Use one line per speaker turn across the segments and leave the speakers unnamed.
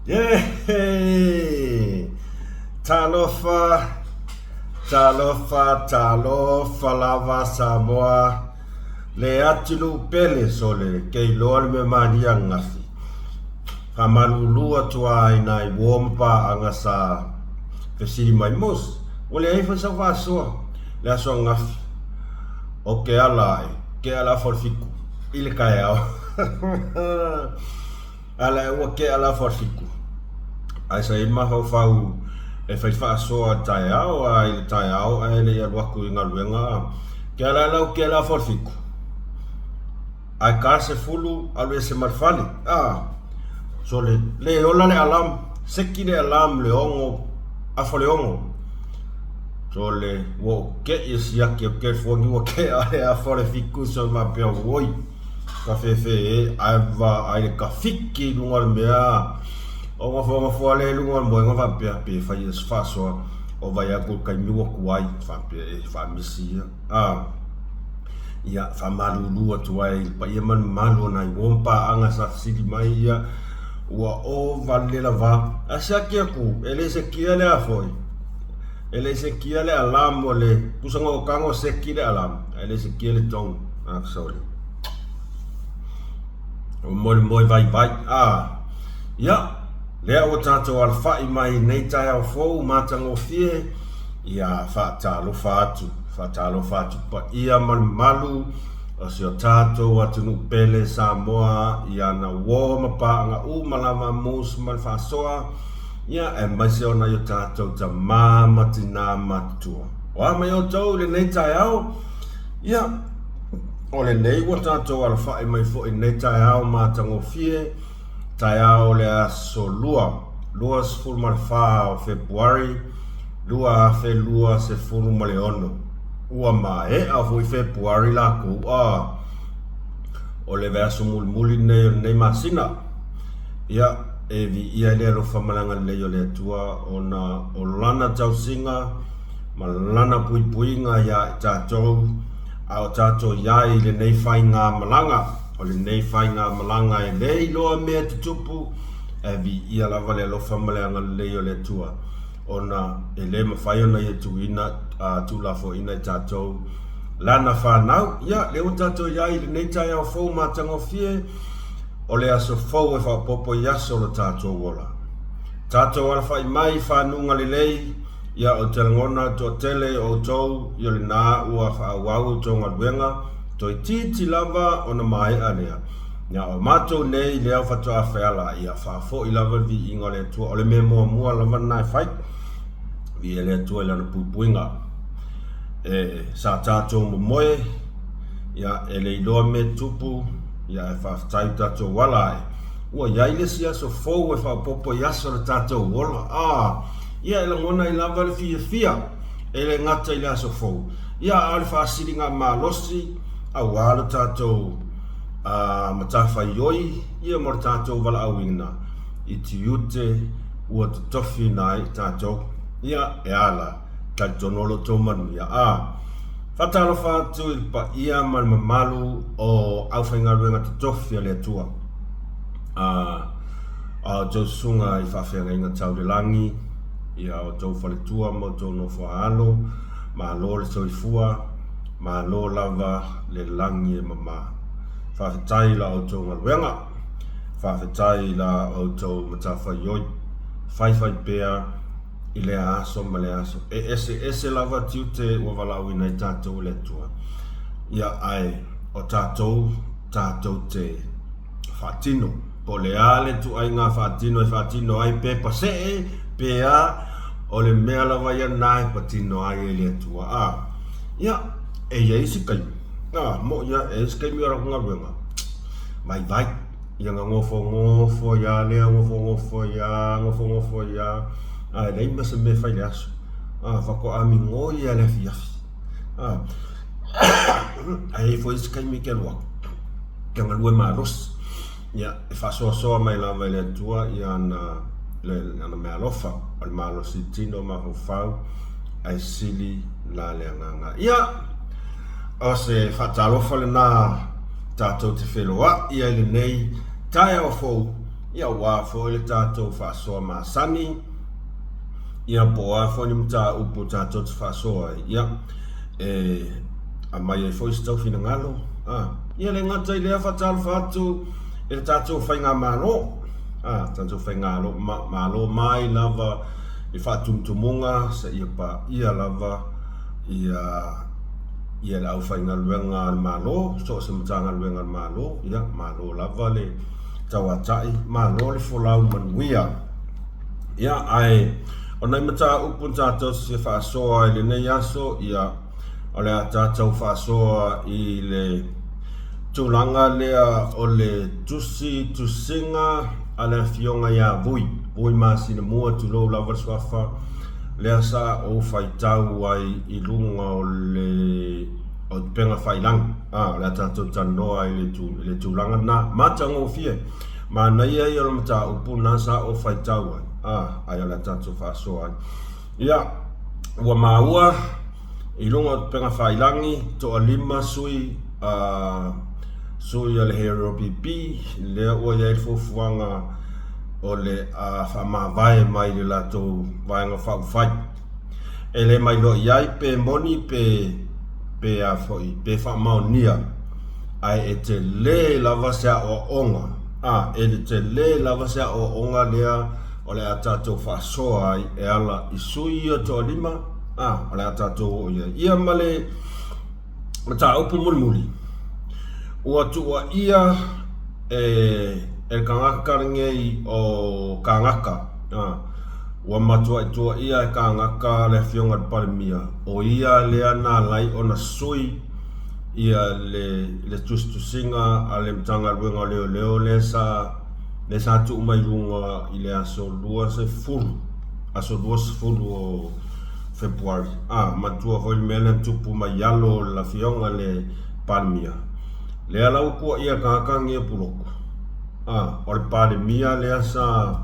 Yehey! Talofa, talofa, talofa lava Samoa, le atunuu pele sole ke iloa le mea malia ananafi. Faamalulu atu lava i nai uo ma paaga sa fesili mai, Mos, ua leai foi sau faasoa le aso ananafi o ke ala ae, ke ala afa o le fiku i le taeao. Ala e ua tea la fasiku. Ae sa i ai le mafaufau e fai faasoa i le taeao, a i le taeao ae le i alu atu i galuega. Ke ala lau tea la fasiku. Ae ka 10 alu ese ma le fale. A sole le ola le alarm, seki le alarm le 6 afa le 6. Sole ua ou te'i e siaki atu ke foni ua tea le afa le fiku sa faapea oi. Ka fefe e ae vaai le tafiki i luga o le mea o nofonofo lea i luga o le moega faapea pe fai e se faasoa o vai atu i le taimi ua tuai faapea e faamisi ia a ia faamalulu atu ai i le paia ma le mamalu o nai uo ma paaga sa fesili mai ia ua ova le lava ae siaki atu e le sekia le a foi e le sekia le alarm o le tusa na ou tago seki le alarm ae le sekia le tone. Ah, sorry. O moemoe vaivai. Ah, ia, lea ua tatou alafai mai nei taeao fou matagofie, ia faatalofa atu, faatalofa atu paia ma le mamalu o si o tatou atunuu pele Samoa i ana uo ma paaga uma lava mus ma le faasoa, ia aemaise o nai o tatou tamā ma tinā matutua. O a mai outou i lenei taeao? Ia, o lenei ua tatou alafai mai foi i lenei taeao matagofie, taeao o le aso Lua, 24 o Fepuari, 2026. Ua maea foi Fepuari lakou a o le vaiaso mulimuli lenei o lenei masina. Ia, e viia ai le alofa ma le agalelei o le Atua ona o Lana tausiga ma Lana puipuiga iā i tatou, a o tatou i ai i lenei faigamalaga. O lenei faigamalaga e le iloa mea e tutupu, ae viia lava le alofa ma le agalelei o le Atua, ona e le mafai ona Ia tuuina, tuulafoaiina i tatou Lana fanau. Ia, lea ua tatou i ai i lenei taeao fou matagofie, o le aso fou e faaopoopo i aso o lo tatou ola. Tatou alafai mai i fanuga lelei, Ia, ou te lagona le toatele o outou i o lena ua faaauau outou galuega, toeitiiti lava ona maea lea. Ia, o matou nei lea faatoa feala, ia faafoi lava le viiga o le Atua. O le mea muamua lava lena e fai, viia le Atua i Lana puipuiga. E, sa tatou momoe, ia, e le iloa mea tupu, ia, ae faafetai i tatou ala ae. Ua i ai le isi aso fou e faaopoopo i aso o le tatou ola. A! Ia e lagona ai lava le fiafia, e le gata i le aso fou, ia a o le faasiligamalosi aua lo tatou matafaioi ia mo le tatou valaauina i tiute ua totofiina ai tatou. Ia e ala, talitonu o lo outou manuia. A faatalofa atu i le paia ma le mamalu o aufaigaluega totofi a le Atua. A A outou susuga i faafeagaiga tau le lagi, ia outou faletua ma outou nofoaalo, malo le soifua, malo lava le lagi e mama. Faafetai i la outou galuega, faafetai i la outou matafaioi, faifai pea i lea aso ma lea aso. E eseese lava tiute ua valaauina ai tatou e le Atua, ia ae o tatou tatou te faatino. Po o le a le ituaiga faatino e faatino ai, pe pasee, pe a, o le mea lava ia lena e patino ai e le Atua. A, ia, e i ai isi taimi, a, moʻi a, e i ai isi taimi o le galuega, vaivai, ia na nofonofo ai lava lea, nofonofo ai lava, nofonofo ai lava, ae leai ma se mea e fai i le aso. A, faatoa migoi lava i le afiafi. A, ae i ai foi isi taimi e te alu atu, Kia galue malosi, ia, e faasoasoa mai lava e le Atua ia ana, ana meaalofa, o le malosi i tino mafaufau, ae sili la le agaga. Ia, o se faatalofa lena tatou te feloai ai lenei taeao fou. Ia aua foi le tatou faasoa masani, ia po o a foi ni mataupu tatou te faasoa ai, ia e aumai ai foi se tou finagalo. A, ia le gata i lea, faatalofa atu i le tatou faigamalo, a, tatou faigalo, ma, malo mai lava i faatumutumuga seia paia lava ia ia le aufaigaluega a le Malo, so o se Matagaluega a le Malo, ia malo lava le tauatai, malo le folau manuia. Ia, ae o nai mataupu na tatou te fia faasoa i lenei aso, ia, o le a tatou faasoa i le tulaga lea o le tusi tusiga a le Afioga ia Vui, Vui Masinamua, tulou lava le suafa, lea sa ou faitau ai i luga o le o upega failangi. A, o le a tatou talanoa i le, i le tulaga lena. Matagofie. Manaia ia o le mataupu lena sa ou faitau ai, a, ae o le a tatou faasoa ai. Ia, ua maua i luga o upega failangi, toalima sui, a, sui a le Hero PP, lea ua i ai le fuafuaga o le a faamavae mai le latou Vaega Faaupufai. E le mailoa i ai pe moni pe pe a foi pe faamaonia, ae e tele lava se aoaoga, a, e tele lava se aoaoga lea o le a tatou faasoa ai e ala i sui ia toalima, a, o le a tatou oo i ai. Ia ma le mataupu mulimuli, ua tuuaia e e le tagata lenei o Kagaka, a, ua matuai tuuaia e Kagaka le Afioga i le Palemia, o ia lea na ala ai ona sui ia le le tusitusiga a le Matagaluega o Leoleo lea sa lea sa tuu mai luga i le aso 20, aso 20 o Fepuari. A, manatua foi le mea lea na tupu mai i alo o le Afioga i le Palemia, lea la ua tuuaia e tagata nei o Pulotu. A, o le Palemia lea sa,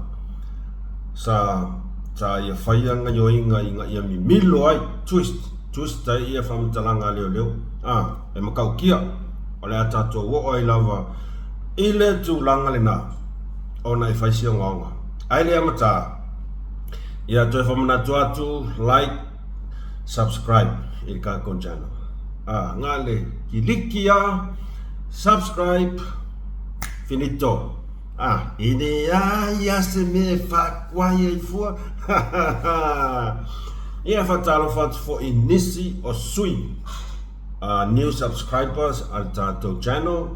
sa, sa ia faia gaioiga ina ia mimilo ai, twist, twist ai ia faamatalaga a leoleo. A, e matautia, o le a tatou oo ai lava i le tulaga lena, ona e fai si ogaoga. Ae le amata, ia toe faamanatu atu, like, subscribe i le tatou channel. A, na le kiliki a, subscribe, finito. A, e leai a se mea e faakuai ai fua. Ia faatalofa atu foi i nisi o sui new subscribers a le tatou channel.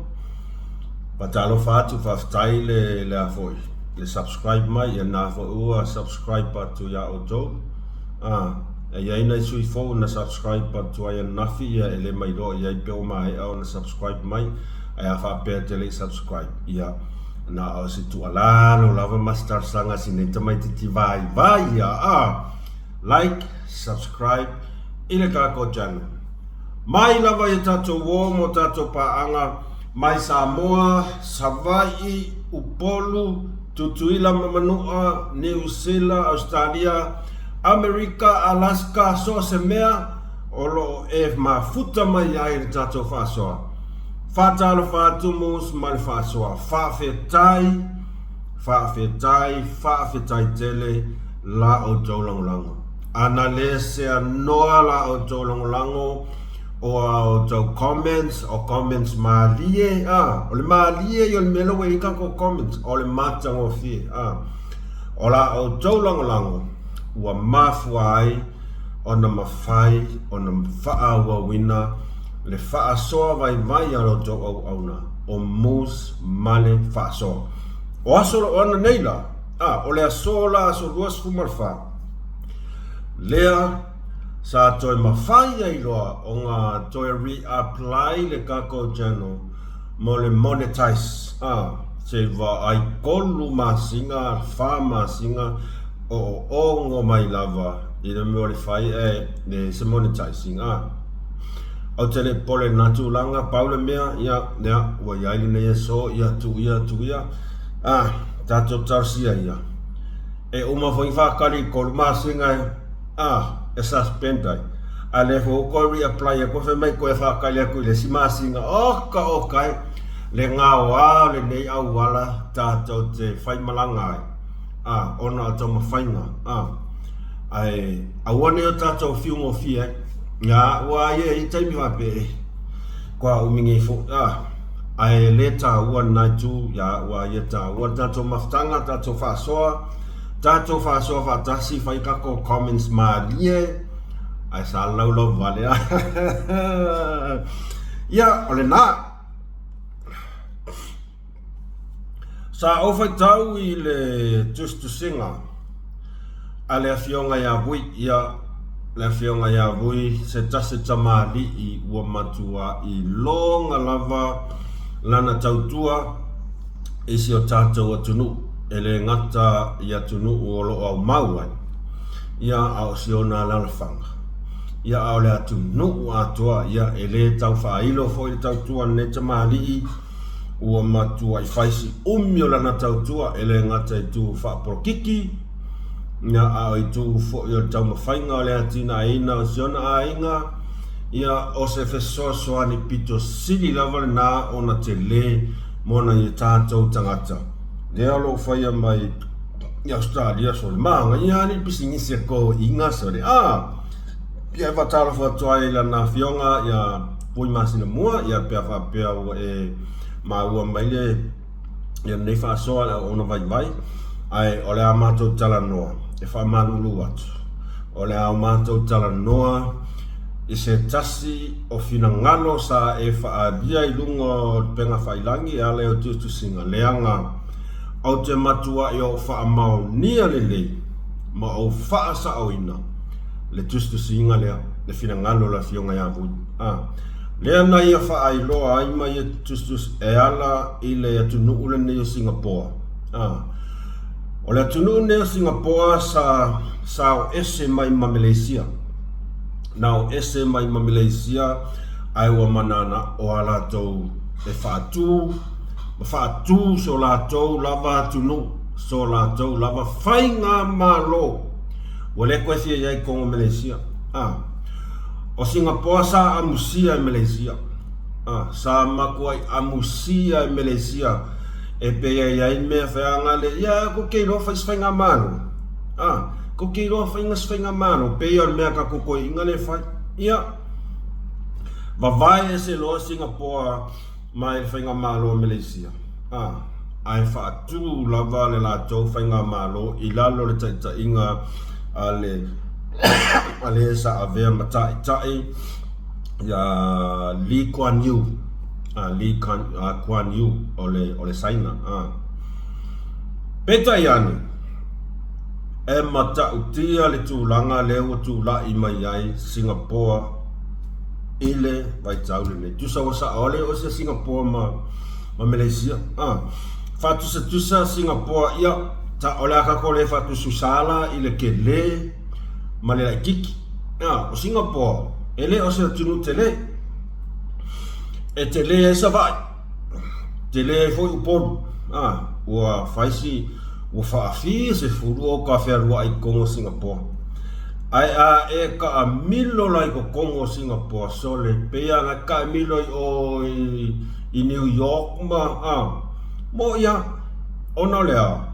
Faatalofa atu, faafetai le, le a foi, le subscribe mai, ia na foi ua subscribe atu ia outou. Ah, e i ai nai sui fou na subscribe atu ai ananafi, ia e le mailoa i ai pe ua maea ona subscribe mai, ae a faapea e te le i subscribe, ia, na o se tuualalo lava ma se talosaga a si nei tamaitiiti vaivai ia, ah, like, subscribe i le tatou channel. Mai lava i a tatou uo mo tatou paaga mai Samoa, Savaii, Upolu, Tutuila ma Manua, Niu Sila, Ausetalia, Amerika, Alaska, so o se mea o lo o e mafuta mai ai le tatou faasoa. Faatalofa atu Moose ma le faasoa. Faafetai, faafetai, faafetai tele la outou lagolago. A na le seanoa la outou lagolago o a outou comments, o comments malie, a, o le malie ia o le mea la ua i ai tatou comments, o le matagofie, a. O la outou lagolago ua mafua ai ona mafai ona faaauauina le faasoa vaivai a la outou auauna o Moose ma le faasoa. O aso o ana nei la, a, o le aso la aso 24, lea sa toe mafai ai loa ona toe re-apply le tatou channel mo le monetize, a, se vaai tolu masina, fa masina o oogo mai lava i le mea o le fai e le se monetizing, a. Ou te le popole i lena tulaga, pau le mea, ia, ia, ua i ai lenei aso, ia, tuu ia, tuu ia, a, tatou talosia ia. E uma foi faatali i le 3 masina e, a, e suspend ai. A lea foi ua toe reapply atu, fai mai toe faatali atu i le isi masina. Oka oka e. Le gaoa o lenei auala tatou te faimalaga ai, a, ona o taumafaiga, a, ae aua ne i o tatou fiu gofie ai. Ia, ua i ai taimi faapea e, kua umi nei foi, a, ae le taua lena itu, ia, ua ia taua le tatou mafutaga, tatou faasoa, tatou faasoa faatasi, fai tatou comments malie, ae sa laulau vale a. Ia, o lena. Sa ou faitau i le tusitusiga a le Afioga ia Vui, ia, le Afioga ia Vui, se tasi tamalii ua matuai loga lava lana tautua i si o tatou atunuu, e le gata i atunuu o lo o aumau ai, ia, a o si ona alaalafaga, ia, a o le atunuu atoa, ia, e le tau faailo foi le tautua a lenei tamalii, ua matuai fai si umi o lana tautua, e le gata i itu faapolokiki, ia, a o itu foi o le taumafaiga o le atinaeina o si ona aiga, ia, o se fesoasoani pito sili lava lena ona tele mo nai o tatou tagata. Lea o lo o faia mai i Ausetalia sole manaia lava le pisinisi a toeaiina sole a ia e faatalofa atu ai i lana afioga ia Pui Masinamua ia pe a faapea ua e maua mai le ia lenei faasoa le auauna vaivai ae o le a matou talanoa e faamalulu atu o le a matou talanoa i se tasi o finagalo sa e faaalia i luga o le upega failangi e ala i au tusitusiga leaga Ou te matuai ou faamaonia lelei ma ou faasaoina le tusitusiga lea, le finagalo o le Afioga ia Vui. A, lea na ia faailoa ai ma ia tusitusi e ala i le atunuu lenei o Singapoa. A, o le atunuu lenei o Singapoa sa sa o ese mai ma Meleisia. Na o ese mai ma Meleisia ae ua manana o a latou e faatu ma faatu so latou lava atunuu, so latou lava faigamalo. Ua le toe fia i ai i totonu o Meleisia. A. O Singapoa sa amusia e Meleisia. A. Sa matuai amusia e Meleisia e pei e i ai mea feaga le, ia, kou te iloa fai se faigamalo. A. Kou te iloa faiga se faigamalo, pei o le mea a tatou toeaiina lea e fai. Ia, vavae ese loa Singapoa mai le Faigamalo a Meleisia, a, ae faatu lava le latou Faigamalo i lalo o le taitaiga a le a le sa avea ma Taitai ia Lee Kuan Yew, a, Lee Kuan Yew o le o le Saina, a. Peitai ane, e matautia le tulaga lea ua tulai mai ai Singapoa i le vaitau lenei. Tusa ua sao le o se Singapoa ma, ma Malaysia. Ah, faatusatusa Singapoa, ia, ta, o le a tatou le faatusatusa la i le tele ma le laititi. Ah, o Singapoa, e le o se atunuu tele. E tele ai Savaii. Tele ai foi Upolu. Ah, ua fai si, ua faafia sefulu o ka fealuai i totonu o Singapoa. Ae a e taamilo la i totonu o Singapoa, sole, pei lava ona e taamilo i o i New York ma, a, moʻi lava. Ona o le a?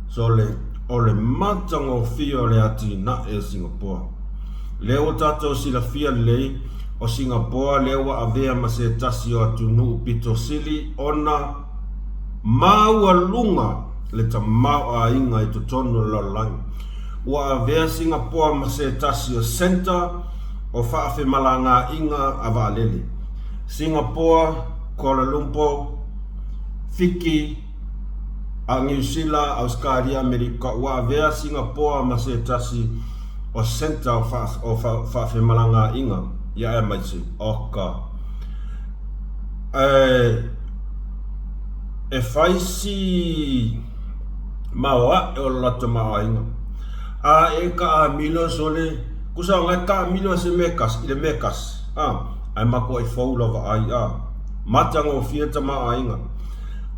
Sole, o le matagofie o le atinae o Singapoa. Lea ua tatou silafia lelei, o Singapoa lea ua avea ma se tasi o atunuu pito sili ona maualuga le tamaoaiga i totonu o le lalolagi. Ua avea Singapoa ma se tasi o centre o faafemalagaaiga a vaalele. Singapoa, Kuala Lumpur, Fiki, a Niu Sila, Ausetalia, Amerika, ua avea Singapoa ma se tasi o centre o faafemalagaaiga ia aemaise o ka e fai si maoaʻe o le latou tamaoaiga. A e taamilo sole, tusa ona e taamilo i se mea e tasi, i le mea e tasi, a, ae matuai fou lava ai, a, matagofie le tamaoaiga.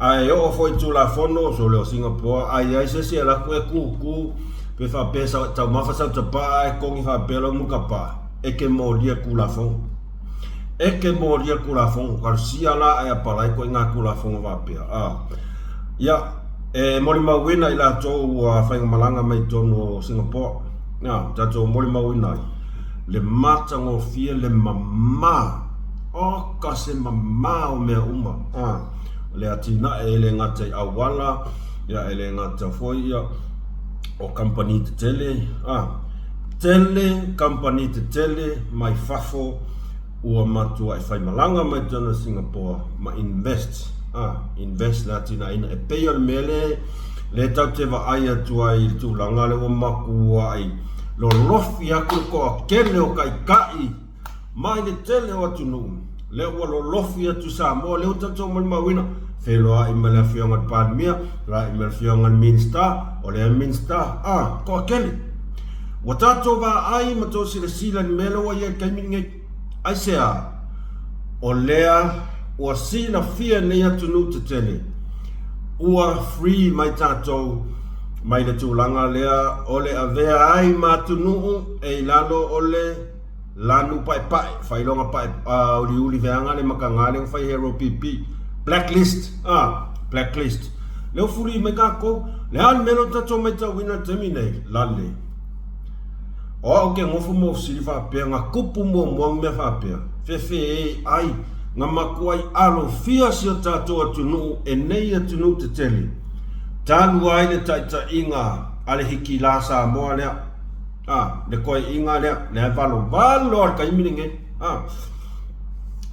Ae oo foi i Tulafono, sole o Singapoa, a i ai se isi e alu atu e kūkū, pe faapea e taumafa sau tapaa ae togi faapea lou mutapaa, e te molia i le Tulafono. E ke molia Tulafono, kalosia la ae apalai koe i ngā Tulafono faapea. A, ia, e molimauina i latou ua faigamalaga mai totonu o Singapore, a, tatou molimauina ai le matagofie, le mamā, oka se mamā o mea uma, a, le atinae e le gata i auala, ia, e le gata foi ia o kamupani tetele, a, tele kamupani tetele mai fafo ua matuai faimalaga mai totonu o Singapore ma invest, a, invest le atinaeina. E pei o le mea le, le tatou te vaai atu ai i le tulaga lea ua matuai lolofi atu le toatele o taitai mai le tele o atunuu, lea ua lolofi atu i Samoa, lea ua tatou molimauina, feiloai ma le Afioga i le Palemia, feiloai ma le Afioga i le Minisita, o lea Minisita, a, toatele. Ua tatou vaai ma tou silasila i le mea lea ua i ai i le taimi lenei. Aisea? O lea ua silafia e nei atunuu tetele, ua free mai tatou mai le tulaga lea o le avea ai ma atunuu e i lalo o le lanu paepae, faailoga pae, uliuli veaga le mataga lea ua fai hero PP, blacklist, blacklist. Lea ua free mai tatou. Le a le mea lea ua tatou matauina i le taimi nei? Lale. O au ke nofo ma fesili faapea, na tupu muamua ni mea faapea, fefe ai, na matuai alofia si o tatou atunuu e nei atunuu tetele, talu ai le taitaiga a le Hikila Samoa lea, a, le koeaiga lea, lea e valovalo lava i le taimi lenei, a.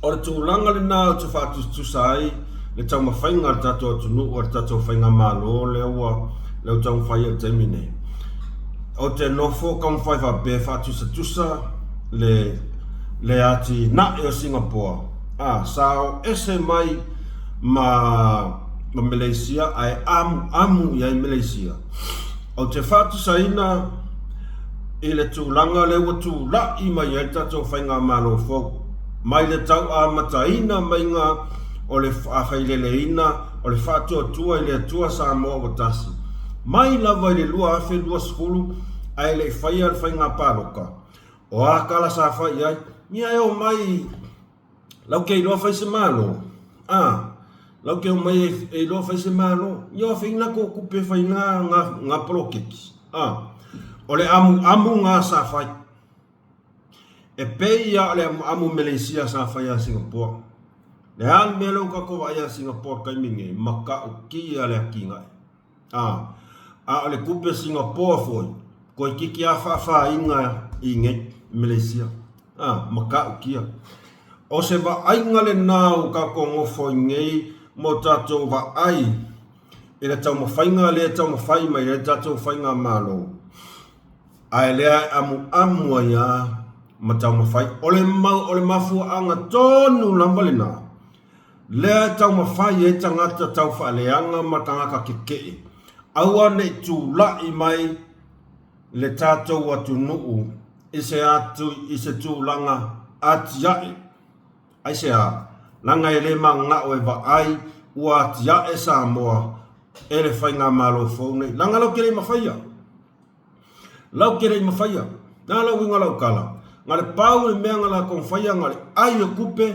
O le tulaga lena ou te faatusatusa ai le taumafaiga a le tatou atunuu, a le tatou faigamalo lea ua lea ua taumafai ai i le taimi nei. Ou te nofo taumafai faapea e faatusatusa le le atinae o Singapoa, a, sa o ese mai ma ma Meleisia ae amuamu i ai Meleisia. Ou te faatusaina i le tulaga lea ua tulai mai ai le tatou faigamalo fou, mai le tau amataina maiga o le faafaileleina o le faatuatua i le Atua Samoa ua tasi, mai lava i le 2020 ae le i faia le faiga palota, o a tala sa fai i ai, ia e omai Lau ke iloa fai se malo. A, lau ke omai e iloa fai se malo. Ia o fai na ko kupe fai nga nga nga poloketi. A, o le amuamu nga sa fai. E pei ia o le amuamu Meleisia sa fai ia Singapore. Le a le mea lea ua tatou vaai ia Singapore i le taimi lenei, matautia le atinae. A, a o le kupe Singapore foi, toeitiiti lava faafaina i inei i Meleisia. A, matautia. O se vaaiga lena ua tatou nofo ai nei ma o tatou vaai i le taumafaiga lea e taumafai mai ai le tatou faigamalo, ae lea e amuamu ai lava ma taumafai. O le mau, o le mafuaaga tonu lava lena lea e taumafai ai tagata taufaaleaga ma tagata keke'e, aua ne i tulai mai le tatou atunuu i se atu i se tulaga atia'e. Aisea? Leaga e le mananao e vaai ua atia'e Samoa e le faigamalo fou nei. Leaga lau te le i mafaia. Lau te le i mafaia. Na lau uiga lau tala, na le pau le mea na latou faia na le ai o tupe,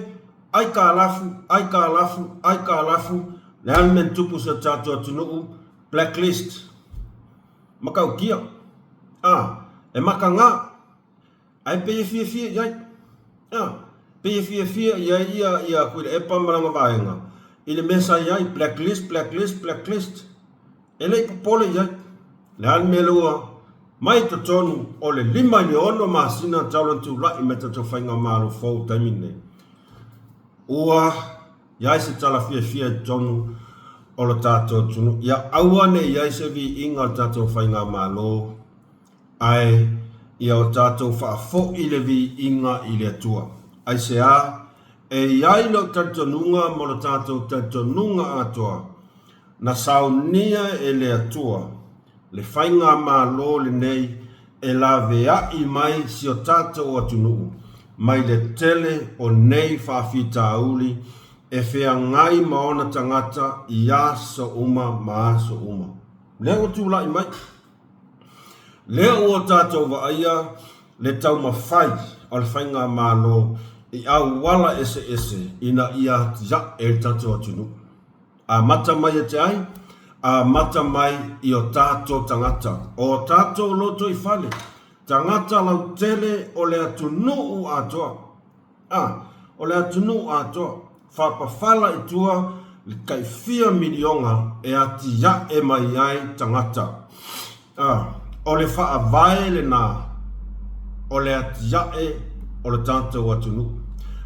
ai kalafu, ai kalafu, ai kalafu, le a le mea na tupu i si o tatou atunuu? Blacklist. Matautia. A, e mataga. Ae pei e fiafia i ai. A, pei e fiafia i ai ia, ia Tuilaepa ma lana vaega i le mea sa i ai, blacklist, blacklist, blacklist. E le i popole i ai. Le a le mea lea ua mai totonu o le 5 i le 6 masina talu ona tulai mai tatou faigamalo fou i le taimi lenei. Ua i ai se tala fiafia i totonu o le tatou atunuu. Ia aua ne i i ai se viiga o le tatou faigamalo, ae ia o tatou faafoi le viiga i le Atua. Aisea? E i ai lou talitonuga mo le tatou talitonuga atoa, na saunia e le Atua le faigamalo lenei e laveai mai si o tatou atunuu mai le tele o nei faafitauli e feagai ma ona tagata i aso uma ma aso uma. Lea ua tulai mai. Lea ua tatou vaaia le taumafai o le faigamalo i auala eseese ina ia atiaʻe le tatou atunuu. Amata mai e te ai? Amata mai i o tatou tagata, o tatou lotoifale, tagata lautele o le atunuu atoa. A, o le atunuu atoa, faapafala i tua le tai fia miliona e atiae mai ai tagata. A, o le faavae lena o le atiae o le tatou atunuu.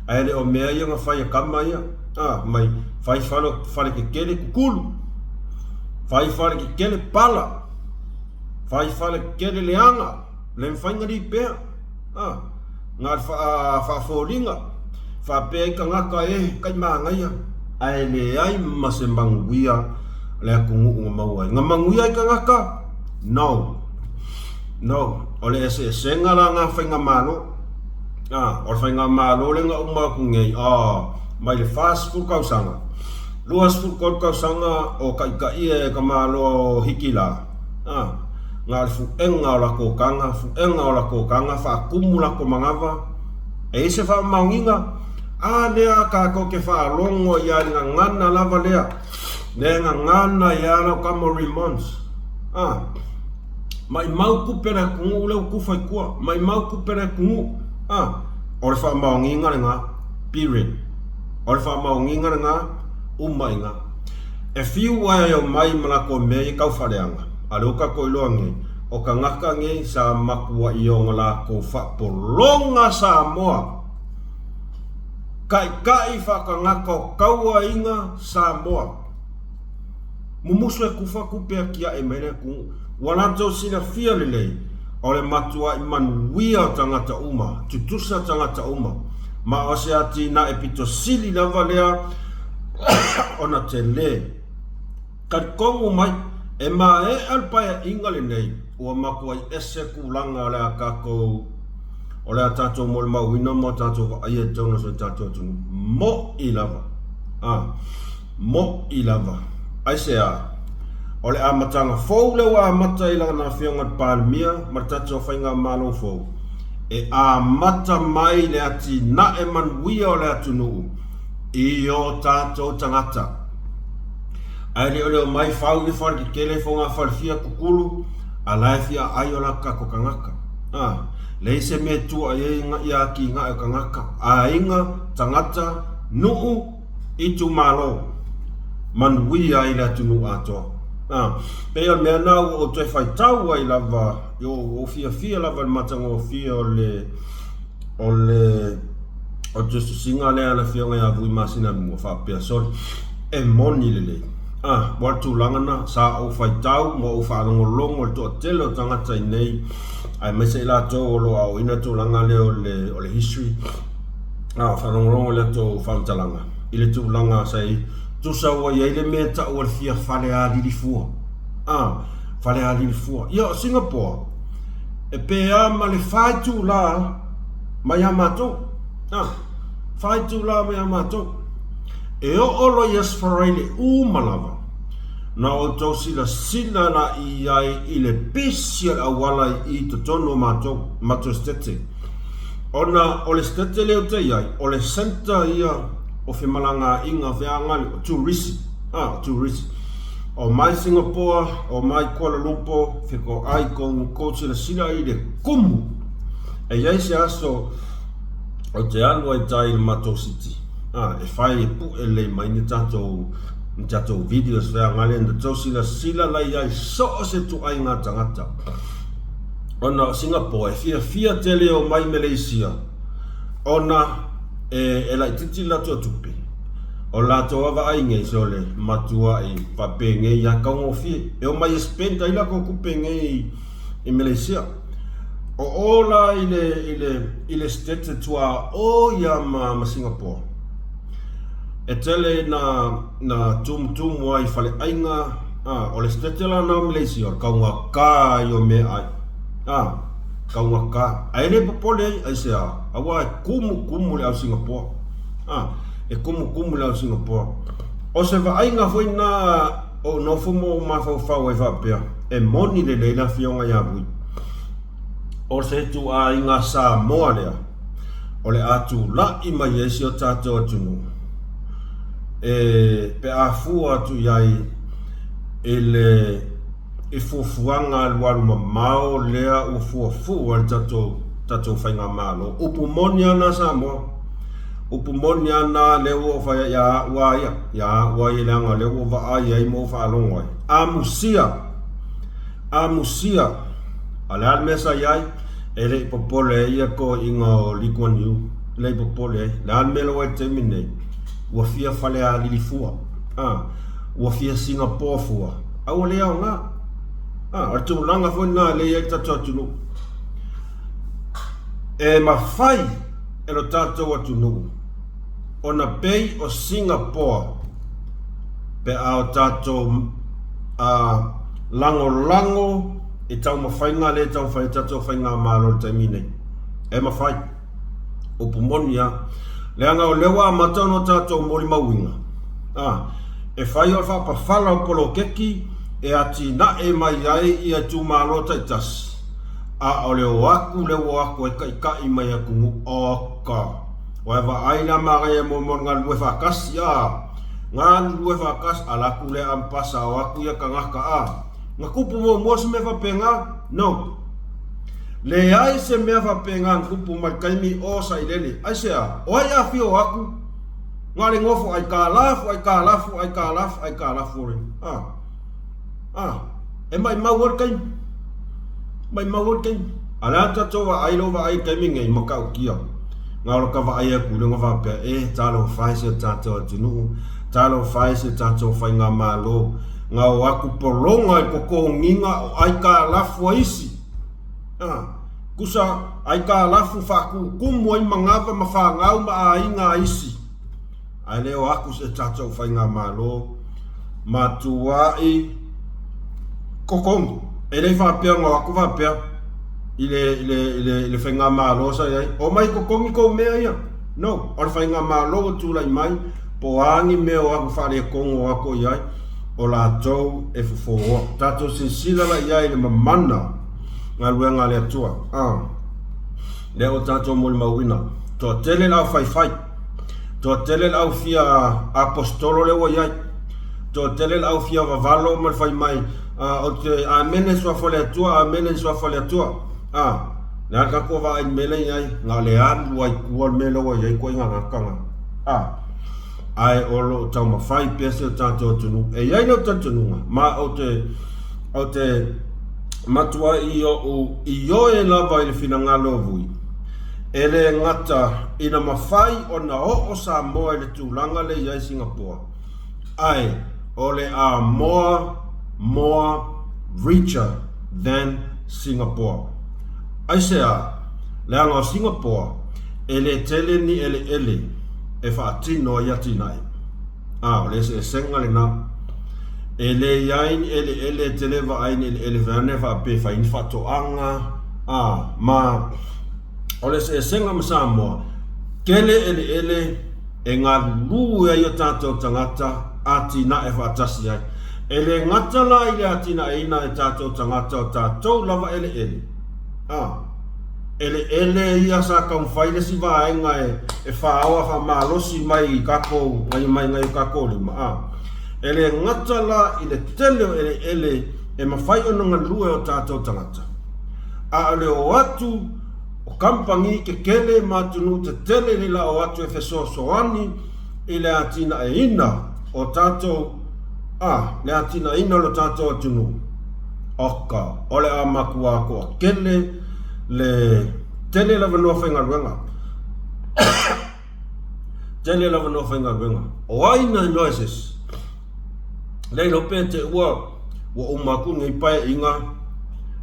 Ae le o mea ia na fai e kama ia, a, mai fai fale, fale kekele kukulu, fai fale kekele pala, fai fale kekele leaga, le mafai na lipea, a, na le faafoliga, faapea ai tagata e kai manaia, ae leai ma se manuia le atunuu na maua ai. Na manuia ai tagata? No. No. O le eseesega la na faigamalo. A, o le faigamalo lea na uma atu nei, a, mai le 40 tausaga, 23 tausaga o taitaia e ka Malo o Hikila, a, na o le fuega o latou taga, fuega o latou taga, faatumu latou manava, e i ai se faamaoniga? A lea tatou te faalogo i ai le gagana lava lea, le gagana ia lau tama Remons. A, maimau tupe le atunuu lea ua tufa i tua, maimau tupe le atunuu. A, o le faamaoniga lena, period. O le faamaoniga lena, uma i ina. E fiu ai e omai ma latou mea ia tau faaleaga, a o lea ua tatou iloa nei, o tagata nei sa matuai ona latou faapologa Samoa. Taitai faatagata o tauaiga Samoa. Mumusu e kufa tupe atiae mai le atunuu. Ua latou silafia lelei, o le matuai manuia o tagata uma, tutusa tagata uma, ma o se atinae pito sili lava lea ona tele. Talitonu mai, e maea le paeaiga lenei, ua matuai ese tulaga o le a tatou o le a tatou molimauina ma o tatou vaaia i totonu o si o tatou atunuu. Mo'i lava. A, mo'i lava. Aisea? O le amataga fou lea ua amata i lana Afioga i le Palemia ma le tatou Faigamalo fou, e amata mai le atinae manuia o le atunuu i o tatou tagata. Ae le o le omai fau ifo a le tetele fogafalefia kukulu, a la e fia aai o la tatou tagata. A, leai se mea e tua i ai ia atinae o tagata, aiga, tagata, nuu, itumalo, manuia ai le atunuu atoa. A, pei o le mea lena ua ou toe faitau ai lava, ua ou fiafia lava i le matagofie o le, o le o le tusitusiga lea a le Afioga ia Vui Masinalimua faapea, Sole, e moni lelei. A, ua le tulaga na, sa ou faitau ma ou faalogologo i le toatele o tagata i nei, aemaise i latou o lo o aoaoina le tulaga lea o le, o le history, a, faalogologo i latou faamatalaga i le tulaga sa i ai. Tusa ua i ai le mea e tau o le fia falealili fua. A, falealili fua. Ia, o Singapore, E pēa ma le fa itulā mai a mātou. A, fa itulā mai a mātou. E oo loa i Aso Faraile uma lava, na outou silasila la i ai i le pisi o le auala i totonu o mātou, matou setete. Ona o le setete lea ou te i ai, o le centre ia o femalagaaiga, o feagali, o turisi. A, o turisi. O mai Singapore, o mai Kuala Lumpur, fetoai kou kou silasila i le kumu. E i ai se aso o te alu ai tai i le matou city, a, e fai e puʻe lelei mai ni tatou ni tatou videos feagali na tou silasila la i ai so o se ituaiga tagata. Ona o Singapore e fiafia tele e omai Malaysia ona e, e laitiiti le latou tupe. O le latou lava vaai nei sole matuai faapenei a taugofie. E omai e spend ai latou tupe nei i Malaysia. O o la i le, i le, i le state tuaoi ia ma, ma Singapore. E tele na, na tumutumu ai i faleaiga, a, o le state la na o Malaysia, o le taugata ia o meaai. A, taugata. Ae le popole ai, aisea? Aua e kumukumu le au Singapore. A, e kumukumu le au Singapore. O se vaaiga foi na o nofo ma ou mafaufau ai faapea, e moni lelei le afioga ia Vui. O se ituaiga Samoa lea. O le a tula'i mai ai si o tatou atunuu e pe a fua atu i ai i le i fuafuaga alualu mamao lea ua fuafua e le tatou tatou faigamalo. Upu moni lava na Samoa. Upu moni lava na lea ua ou fai ai ia a'u lava ia, ia a'u lava ia leaga o lea ua ou vaai ai ma ou faalogo ai. Amusia! Amusia! A o le a le mea sa i ai? E le i popole ai ia toeaiina o Lee Kuan Yew. E le i popole ai. O le a le mea la ua i ai i le taimi lenei? Ua fia Falealili fua. A, ua fia Singapore fua. A ua le aoga. A, o le tulaga foi lena lea e i ai le tatou atunuu. E mafai e lo tatou atunuu ona pei o Singapore pe a o tatou a, lagolago i taumafaiga lea e taumafai ai le tatou faigamalo i le taimi nei. E mafai. Upu moni lava. Leaga o lea ua amata ona tatou molimauina, a, e fai o le faapafala o poloketi e atinae mai ai ia itumalo taitasi, a o le o atu lea ua o atu ai taitai mai atunuu, oka! Ua e vaai la manaia mo mo le galulue faatasi, a, galulue faatasi, ala atu lea ampasa o atu ia tagata, a, na tupu muamua se mea faapena? No. Leai se mea faapena na tupu mai le taimi o Sailele. Aisea? O ai a fia o atu? Na o le nofo aikalafu, aikalafu, aikalafu, aikalafu o le, a, a, e maimau ai le taimi. Maimau ai le taimi. A le a le tatou vaai lou vaai i le taimi nei, matautia. Na o le ta vaai atu i luga faapea, e, talofa e si o tatou atunuu, talofa e si o tatou faigamalo, na o atu pologa i totogiga o aikalafu a isi. A, tusa aikalafu faatutumu ai manava ma fanau ma aiga a isi. Ae le o atu se tatou faigamalo matuai totogi. E le faapea na o atu faapea i le, i le, i le, i le faigamalo sa i ai, omai totogi tou mea ia. No, o le faigamalo ua tulai mai, po o a ni mea o atu faaletonu o atu i ai, o latou e fofooa. Tatou silasila la i ai i le mamana galuega a le Atua. Ah, lea ua tatou molimauina. Toatele le aufaifai, toatele le au fia aposetolo lea ua i ai, toatele le au fia vavalo ma le fai mai, ah, ou te amene i le suafa o le Atua, amene i le suafa o le Atua. Ah, le a le tatou vaai i le mea lea e i ai, na o le alu lava i tua le mea lea ua i ai ituaiga tagata na. Ah, ae o lo o taumafai pea si o tatou atunuu. E i ai lou talitonuga, ma ou te, ou te matuai ou ioe lava i le finagalo o Vui, e le gata ina mafai ona oo Samoa i le tulaga lea e i ai Singapoa, ae o le a more, more richer than Singapore. Aisea? Leaga o Singapoa, e le tele ni eleele e faatino ai atinae. A, o le eseesega lena. E le i ai ni eleele e tele vaai ni eleele vaeane faapea e fai ni faatoaga, a, ma o le eseesega ma Samoa, tele eleele e galulue ai o tatou tagata atinae faatasi ai. E le gata la i le atinaeina e tatou tagata o tatou lava eleele, a, eleele ia sa taumafai le isi vaega e faaoa faamalosi mai i tatou, mai nai o tatou lima, a, e le gata la i le tele o eleele e mafai ona galue o tatou tagata, a o le o atu o kamupani tetele ma atunuu tetele le la o atu e fesoasoani i le atinaeina o tatou, a, le atinaeina o lo tatou atunuu. Oka, o le a matua toatele le tele le avanoa faigaluega. Tele le avanoa faigaluega. O ai na iloa e se isi? Le iloa pe te ua ua uma atu lenei paeaiga,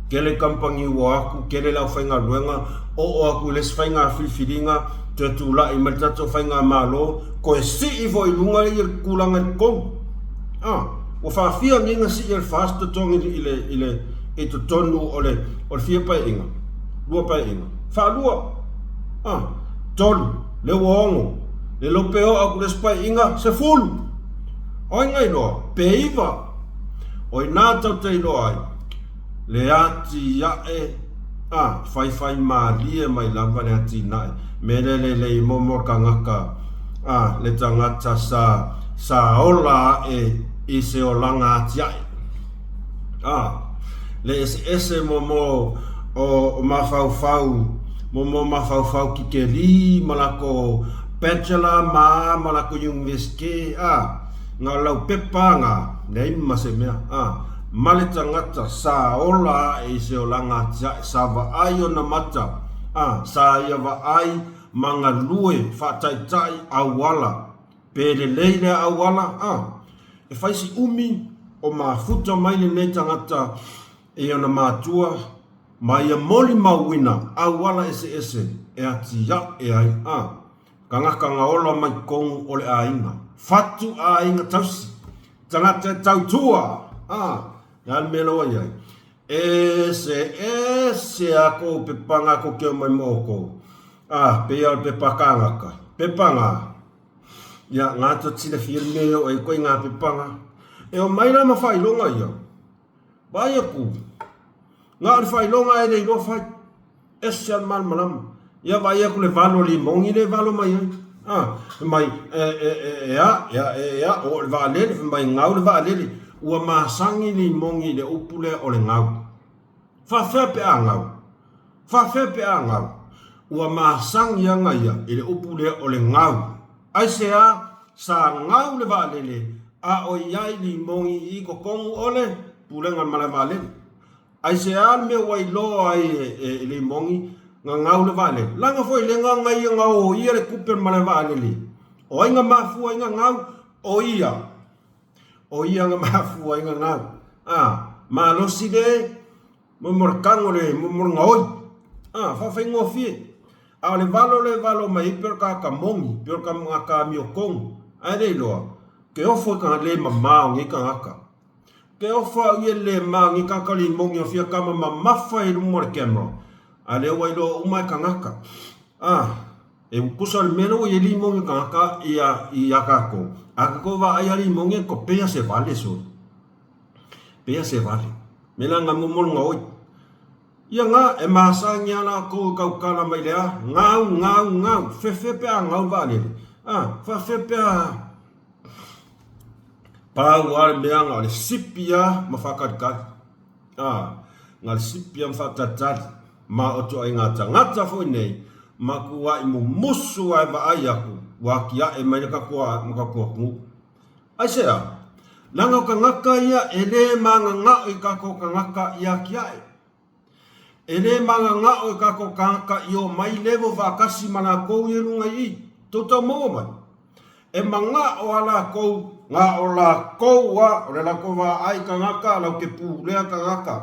tele kamupani ua atu, tele le aufaigaluega, oo atu i le isi faiga filifiliga, toe tulai mai le tatou faigamalo, toe sii foi i luga le tulaga i totonu. Ah, ua faafia nei na sii e le FAST totogi i le, i le, i totonu o le, o le fia paeaiga, lua paeaiga, faalua, ah, tolu, le ua ono, le lope oo atu le isi paeaiga, 10. O ai na iloa? Pe iva. O i ina tatou te iloa ai le atiae. A, faifaimalie mai lava le atinae, me le lelei momo le kagaka, a, le tagata sa, sa ola aʻe i se olaga atiaʻe. A, le eseese momo o, o mafaufau, momo mafaufau kikelī ma lako Bachelor ma, ma lako Universite, a, nga laupepa nga, leai ma se mea, a, ma le tagata sa ola aʻe i se olaga atiaʻe, sa vaai ona mata, a sa ia vaai ma galue faataitai auala, pe lelei lea auala, a e fai si umi o mafuta mai lenei tagata i ona matua ma ia molimauina auala eseese e atiaʻe ai, a Kagaka nga ola mai tonu o le aiga. Fatu aiga tausi. Tagata e tautua! A, le a le mea la ua i ai? Ese, ese a kou pepa nga kou ke omai mo oukou. A, peia o le pepa kagaka. Pepa nga. Ia, nga to silafia le mea e oo ai koe i nga pepa nga. E omai la ma faailoga ia. Vaai aku. Nga o le faailoga e le iloa fai. Ese a le malamalama. Ia vaai aku le valo limogi le valo mai ai. A, fai mai, e, e, e, e a, e a, e a, o le vaalele, fai mai, gau le vaalele. Ua masagi limogi i le upu lea o le gau. Faafefea pe a gau? Faafefea pe a gau? Ua masagi aga ia i le upu lea o le gau. Aisea? Sa gau le vaalele, a o i ai limogi i totonu o le pulega o le malae vaalele. Aisea le mea ua iloa ai e Limogi na gau le vaalele? Leaga foi le gaga ia na oia le tupe o le malae vaalele. O ai na mafua ai na gau? O ia. O ia na mafua ai na gau. A, malosi le mo le kago le mo le gaoi. A, faafaigofie. A o le valo le valo mai ai pei o le tagata moni, pei o le tagata amiotonu. Ae le iloa, ke ofo i ka le mamao o nei tagata. Ke ofa au ia le ma ni kaka limogi o fia kama mamafa i luma o le camera a lea ua iloa uma e kagaka a e kusa le mea lea ua i ai limogi o kagaka ia ia kakou a kakou vaai a limogi e kopeia se vale solo peia se vale me la nga momo le gaoi ia nga e masangi a lakou e kaukala mai le a gau gau gau fefe pe a gau le vaalele a fafe pe a Pau lava le mea na o le sipi lava ma faatalitali. A, na o le sipi lava ma faatalitali. Ma o ituaiga tagata foi nei, matuai mumusu lava e vaai atu, ua atiae mai le tatou ma tatou atunuu. Aisea? Leaga o tagata ia e le mananao i tatou tagata ia atiae. E le mananao i tatou tagata i omai level faatasi ma latou ia i luga i i. Tou maua mai? E manao a latou, na o latou a, o le latou vaai tagata, lau te pulea tagata.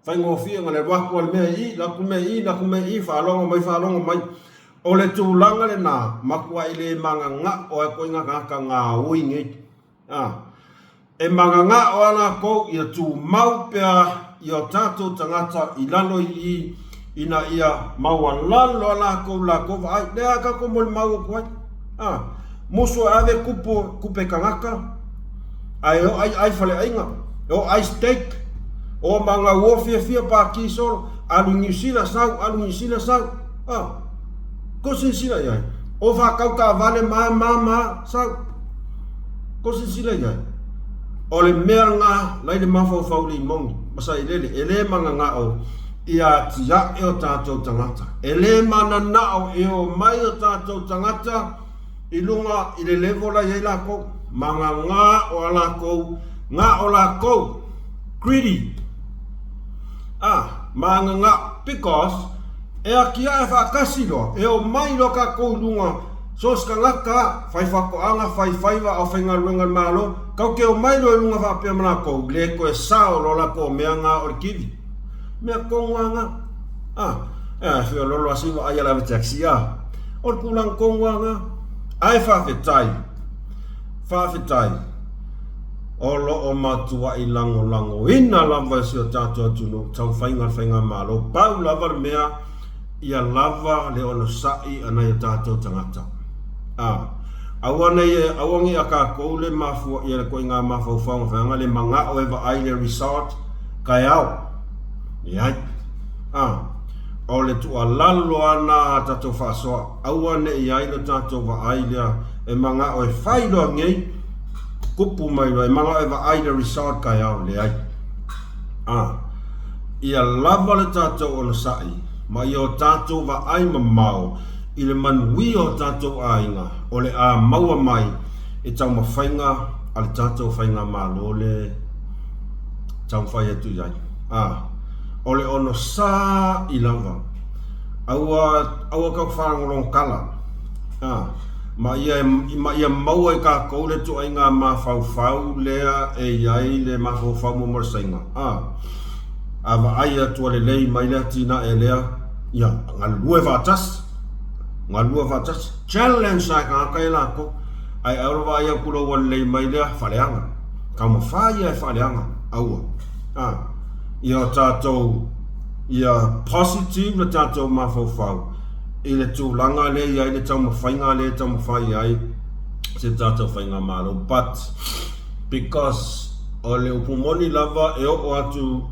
Faigofie na le alu atu a le mea i i, latou mea i i, latou mea i i, faalogo mai, faalogo mai. O le tulaga lena, matuai le mananao ai koe i na tagata gaoi nei. A, e mananao a lakou ia tumau pea i o tatou tagata i lalo i i, ina ia maualalo a lakou lakou vaai. Lea a tatou molimau atu ai. A, musu e ave kupu, kupe tagata, ae o ai ai faleaiga, o ai steak, o ma ngau o fiafia pākī solo, alu i Niu Sila sau, alu i Niu Sila sau. A, ko silasila i ai. O whakau taavale ma, ma, ma, sau. Ko silasila i ai. O le mea nga lai le mafaufau le imogi ma sailele e le mananao ia atiae o tatou tagata. E le mananao e omai o tatou tagata i luga i le level la i ai lakou. Mangagā o a lakou, nga o lakou, greedy. Ah, mangagā, because e atiae faatasi loa, e omai loa tatou i luga So se tagata, whai whakoanga, whai whaiva ao whaigaluega le Malo, kau te omai loa i luga faapea ma lakou, le toe sao loa lakou mea nga o le kivi. Mea kongu a nga. Ah, eh, whio lolo a siwa ai a le ave taxi a. O le tulaga kongu a nga. Ae faafetai, faafetai, o lo o matuai lagolagoina lava e si o tatou atunuu taumafaiga o le Faigamalo, pau lava le mea, Ia lava le onosai a nai o tatou tagata. A, aua nei e, aua nei a kakou le mafua ia le koiga mafaufauga whaanga le mangao e vaai le result kaeao. Leai. A, O le tuualalo lava lena a tatou faasoa, aua ne i ai lo tatou vaai lea e manao e fai loa nei, kupu mai loa, e manao e vaai le result taeao, leai. A, ia lava le tatou onosai ma ia o tatou vaai mamao i le manuia o tatou aiga o le a maua mai i taumafaiga a le tatou Faigamalo le taumafai atu i ai. A, o le onosai lava. Aua, aua tatou faalogologo tala. A, ma ia, ma ia maua i tatou le ituaiga mafaufau lea e i ai le mafaufau mo Molesaiga. A, a vaai atu ua lelei mai le atinae lea, ia, galulue faatasi, galulue faatasi. Challenge lava e tagata ia latou. Ae aua le vaai atu loa ua lelei mai lea, faaleaga. Taumafa ia e faaleaga, aua. A, ia o tatou, ia positive le tatou mafaufau i le tulaga lea e i ai le taumafaiga lea e taumafai ai se tatou faigamalo. But, because o le upu moni lava e oo atu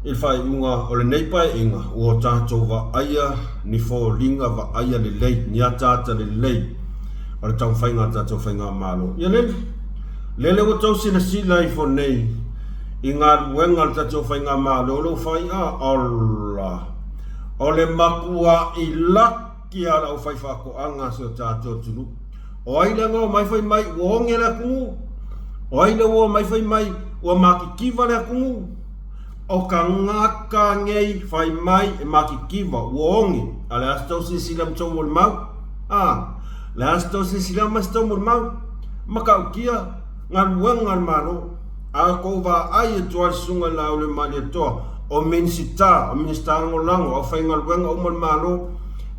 i le faaiuga o lenei paeaiga, ua tatou vaaia ni foliga vaaia lelei, ni ataata lelei o le taumafaiga a le tatou faigamalo. Ia lele, lele ua tou silasila ifo nei i galuega a le tatou faigamalo lea ua fai, a, ola, o le matuai laki lava o le aufaifaatoaga a si o tatou atunuu. O ai lea na omai fai mai ua oge le atunuu? O ai lea ua omai fai mai ua matitiva le atunuu? O tagata nei fai mai e matitiva, ua oge. A o le a se tou silasila ma tou molimau? A, le a se tou silasila ma se tou molimau? Matautia galuega a le Malo. A tou vaai atu lava i le Susuga i le Laaulialemalietoa, o Minisita, o Minisita Lagolago, aufaigaluega uma a le Malo,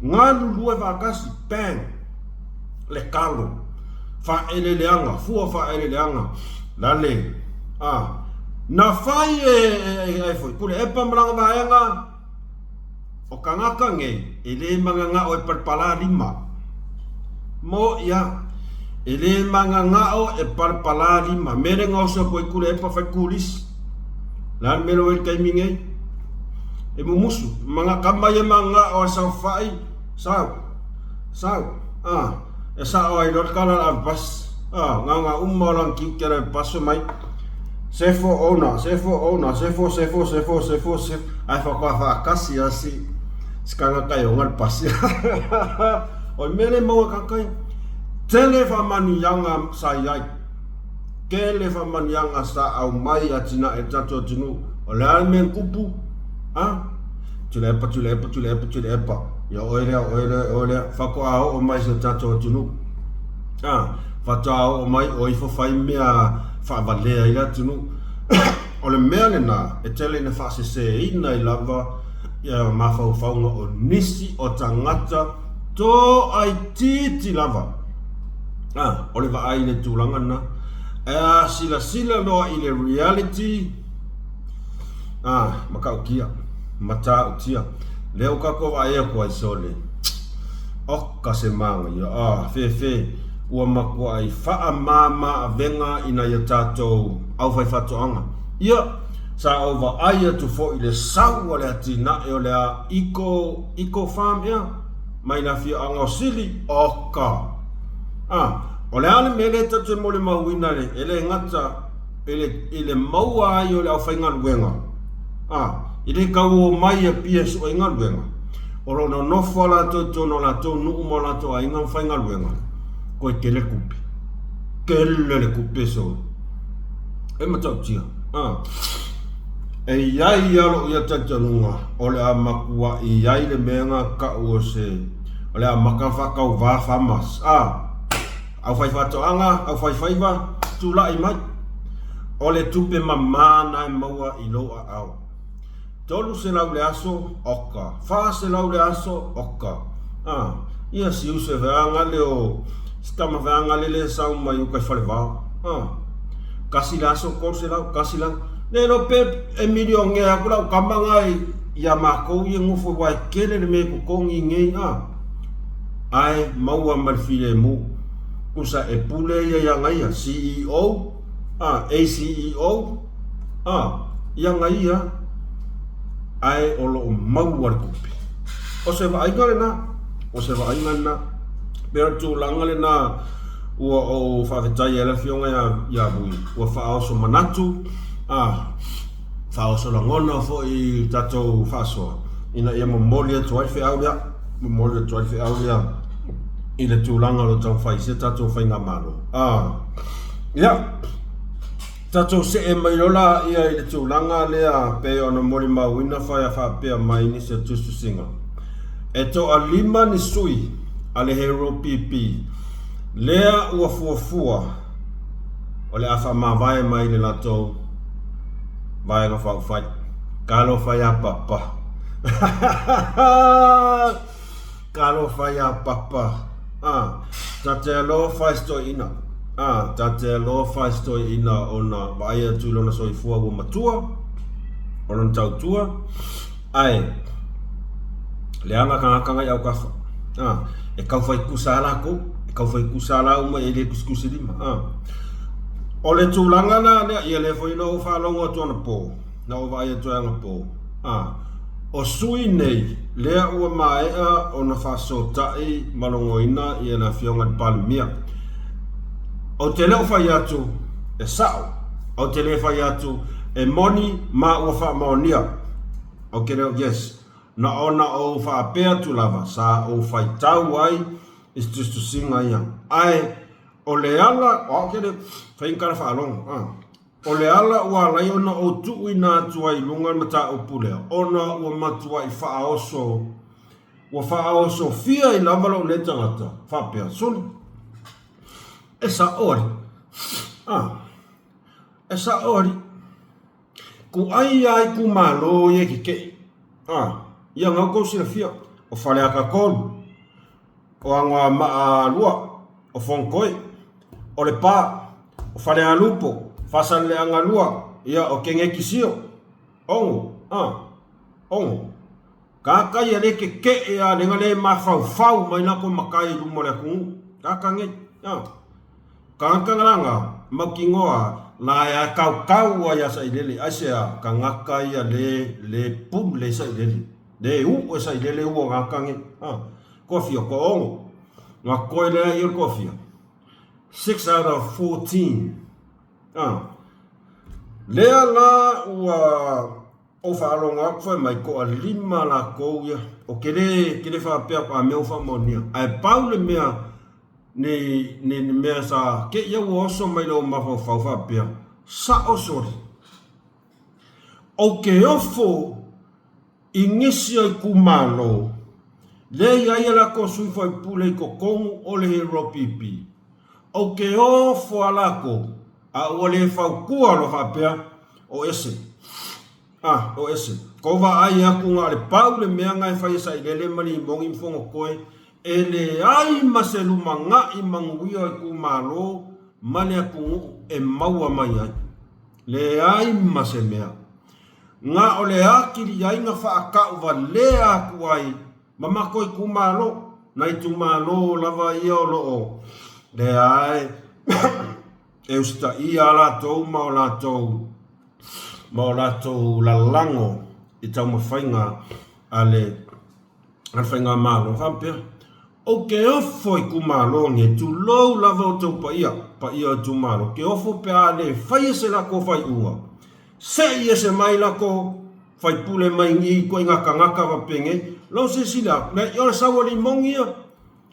galulue faatasi, bang! Le talo, faaeleeleaga, fua faaeleeleaga, lale, a, na fai e, e, e foi, Tuilaepa ma lana vaega, o tagata nei, e le magagao e palapala lima. Mo ia, e le magagao e palapala lima. Mea le gaosi atu ai Tuilaepa fai kulisi. Le a le mea lea ua i ai le taimi nei? E mumusu, maga, tama ia magagao a saofai, sau. Sau, a, e sao ai loa le tala a le ave pasi. A, na ona uma o lana tiute le ave pasi fai mai, Sefo owner, sefo owner, sefo, sefo, sefo, sefo, sefo, ae faatoa faatasi lava si, si tagata e ona le pasi. O le mea lea e maua e tagata ia. Tele faamanuiaga sa i ai. Tele faamanuiaga sa aumai e atinae i le tatou atunuu. O le a le mea na tupu? A? Tuilaepa, Tuilaepa, Tuilaepa, Tuilaepa. Ia oe lea, oe lea, oe lea. Faatoa oo mai i si o tatou atunuu. A, faatoa oo mai o ifo fai mea faavalea ai le atunuu. O le mea lena e tele ina faaseseina ai lava ia mafaufauga o nisi o tagata toaitiiti lava. A, o le vaai i le tulaga lena. Ae a silasila loa i le reality, a, matautia, matautia. Lea ua tatou vaai atu ai sole. Oka se manaia, a, fefe, ua matuai faamama avega i nai o tatou aufaifaatoaga. Ia, sa ou vaai atu foi i le sau a le atinae o le a Eco, Eco Farm ea? Mai le afioaga o Sili, oka! A, o le a le mea lea tatou te molimauina le, e le gata i le, i le maua ai o le aufaigaluega, a, e le tau o mai i Apia e sue ai galuega, o lo o nonofo lava latou i totonu o latou nuu ma o latou aiga ma faigaluega, toe tele tupe. Tele le tupe sole. E matautia. A. E i ai lava lou ia talitonuga o le a matuai i ai le mea na tau o se o le a amata ona faatauva farmers. A. Aufaifaatoaga, aufaifaiva, tulai mai. O le tupe mama na e maua i lou aao. 300 le aso, oka. 400 le aso, oka. A, ia si uso e feaga le o si tama feaga le le sau mai uka i Falevao. A, kasi le aso, 300, kasi le aso. Le iloa pe e milionea atu lau tama na ia matou ia nofo aua e tele le mea e totogi nei, a. Ae maua ma le filemu. Tusa e pule ia ia ia, CEO, a, ACEO, a, ia na ia, ae o lo o maua le tupe. O se vaaiga lena, o se vaaiga lena. Pei o le tulaga lena ua ou faafetai ai le Afioga ia Vui, ua faaoso manatu, a, faaoso lagona foi i le tatou faasoa, ina ia momoli atu ai le feau lea, momoli atu ai le feau lea i le tulaga o lo o taumafai i se tatou faigamalo. A, ia, tatou see mai loa laia i le tulaga lea pei ona molimauina faia faapea mai nisi o tusitusiga. E toalima ni sui a le Hero PP lea ua fuafua o le a faamavae mai le latou Vaega Faaupufai. Talofa iā Papa. Talofa iā Papa. Ah, ta te alofa i se toeaina. Ah, ta te alofa i se toeaina ona vaai atu i lona soifua ua matua, o lona tautua, ae leaga tagata nai autafa. Ah, e tau fai tusa lava latou, e tau fai tusa lava uma e le tusitusilima. Ah, o le tulaga la lea, ia lea foi na ou faalogo atu anapo, na ou vaai atu ai anapo. Ah, o sui nei, lea ua maea ona faasootai ma logoina ia le Afioga i le Palemia. Ou te le o fai atu e sao, ou te le fai atu e moni ma ua faamaonia. Ou te le o, yes. Na ona ou faapea atu lava, sa ou faitau ai i se tusitusiga ia. Ae o le ala, o au ke le fai ni tala faalogo, ah. O le ala ua ala ai ona ou tuuina atu ai i luga le mataupu lea, ona ua matuai faaoso, ua faaosofia ai lava lou nei tagata, faapea, Suli, e sa'o alii, a, e sa'o alii, kuʻai lava itumalo ia e kekeʻi, a, ia na outou silafia, o Faleata 3, o Anoamaa 2, o Fonotoe, o Lepa, o Falealupo, Faasaleleaga 2, ia o Kenetisio, 6, a, 6. Kaka ia le kekeʻe a lega le mafaufau mai la ko matai i luma o le atunuu. Kaka nei, a. Kaka langa mautinoa la e a kaukau ai a sailele, aisea, kangaka ia le le pule sailele. Le uʻu e sailele ua kaka nei, a. Koa fia, koa 6. Nga koe lea ia koa fia. 6 out of 14. Ah. Lea la ua ou faalogo atu fai mai toalima latou ia. O ke le, ke le faapea ko a mea ua faamaonia. Ae pau le mea ni, ni, ni mea sa ke ia ua oso mai lou mafaufau faapea, sa'o soli. Ou ke ofo I nisi o itumalo, lea i ai a latou sui faipule i totonu o le HRPP, ou te ofo a latou, a ua le fautua loa faapea, o ese. A, o ese. Kou vaai atu na o le pau le mea na e fai e Sailele ma Limoni ma Fonotoe, e leai ma se lumanaʻi manuia o itumalo ma le atunuu e maua mai ai. Leai ma se mea. Na o le atili ai na faatauvalea atu ai ma matou itumalo, na itumalo lava ia o lo o lea e e usitaia a latou ma o latou ma o latou lalago i taumafaiga a le a le faigamalo. Faapea, Ou te ofo itumalo nei, tulou lava outou paia, paia o itumalo, ou te ofo pe a le faia se latou faaiuga, se i ese mai latou faipule mai i ituaiga tagata fapenei, lou silasila atu, le o le sau a Limoni ia,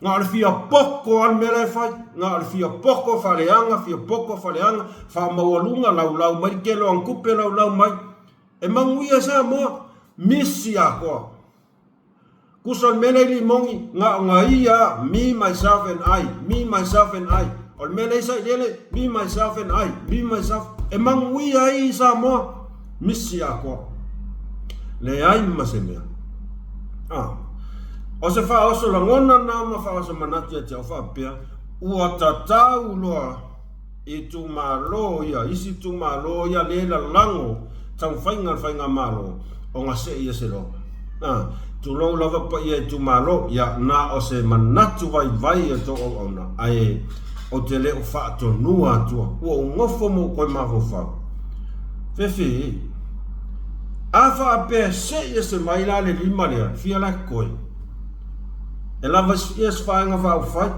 na o le fia poto lava le mea la e fai, na o le fia poto faaleaga, fia poto faaleaga, faamaualuga, laulau mai le tele o ana tupe laulau mai, e manuia Samoa, misi atoa. Kusa o le mea lea i Limoni, na o na ia, me, myself and I, me, myself and I. O le mea lea i Sailele, me, myself and I, me, myself. E manuia ai i Samoa, misi atoa. Leai ma se mea. Ah. O se faaoso lagona na ma faaoso manatu ia te au faapea, ua tatau loa itumalo ia, isi itumalo ia le lalago taumafaiga a le faigamalo ona se'i ese loa. A, tulou lava paia itumalo, ia, na o se manatu vaivai e tou auauna, ae ou te le o faatonua atua, ua ou nofo ma ou toe mafaufau. Fefe, a faapea se'i ese mai la le lima lea, fia la e koe? E lava ia se vaega faaupufai,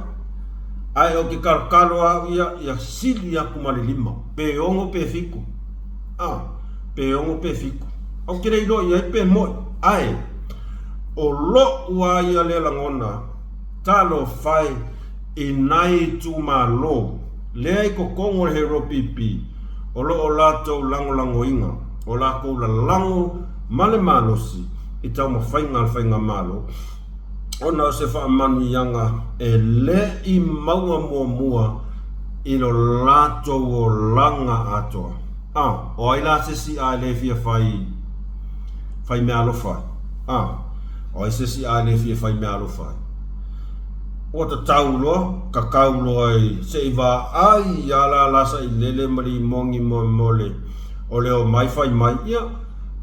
ae ou te kalokalo au ia ia sili atu ma le lima, pe ono pe fitu. A, pe ono pe fitu. Ou te le iloa i ai pe moi, ae o lo'u a ia lea lagona, talofa e i nai itumalo lea i totonu o le HRPP o lo o latou lagolagoina o lakou lalago ma le malosi i taumafaiga a le Faigamalo ona o se faamanuiaga e le i maua muamua i lo latou olaga atoa. A, o ai la se isi a e le fia fai fai meaalofa ai? A, o ai se isi a e le fia fai meaalofa ai? Ua tatau loa, kakau loa i se i vaai ia la la sailele ma limogi moemole o le omai fai mai, ia,